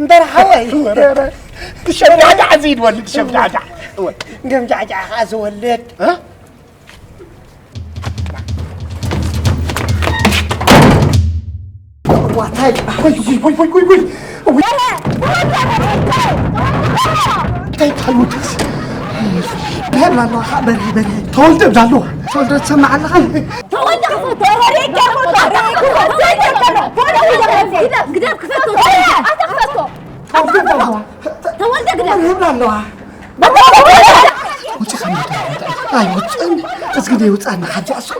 እምበር ሓወይ። ወረ፣ ወረ። ትሸብዳዕዳዕ እዚ ይወልድ፣ ትሸብዳዕዳዕ። እወ። እንደም ጃዕጃዕ ኸዓ ዝወልድ። እ? ዋታይ? ወይ፣ ወይ፣ ወይ፣ ወይ፣ ወይ፣ ወይ። እንታይ ታልውትስ? በርሀ ብላ ኣለዋ፣ በርሀ፣ በርሀ። ተወልደ ብላ ኣለዋ። ተወልደ ትሰማዕ ኣለኻ? ተወልደ ክፈቶ፣ በርሀ ይገርሞ፣ በርሀ ይገርሞ፣ በርሀ ይገርሞ። ግደፍ፣ ግደፍ፣ ክፈቶ፣ ኣታ ክፈቶ። ተወልደ ብላ ኣለዋ። ተወልደ ግደፍ። በርሀ ብላ ኣለዋ። ውጪ ካብ መደብ ኣይወፅእን። እዝጊ ደይውፅኣና ሓጂ ኣስቁ።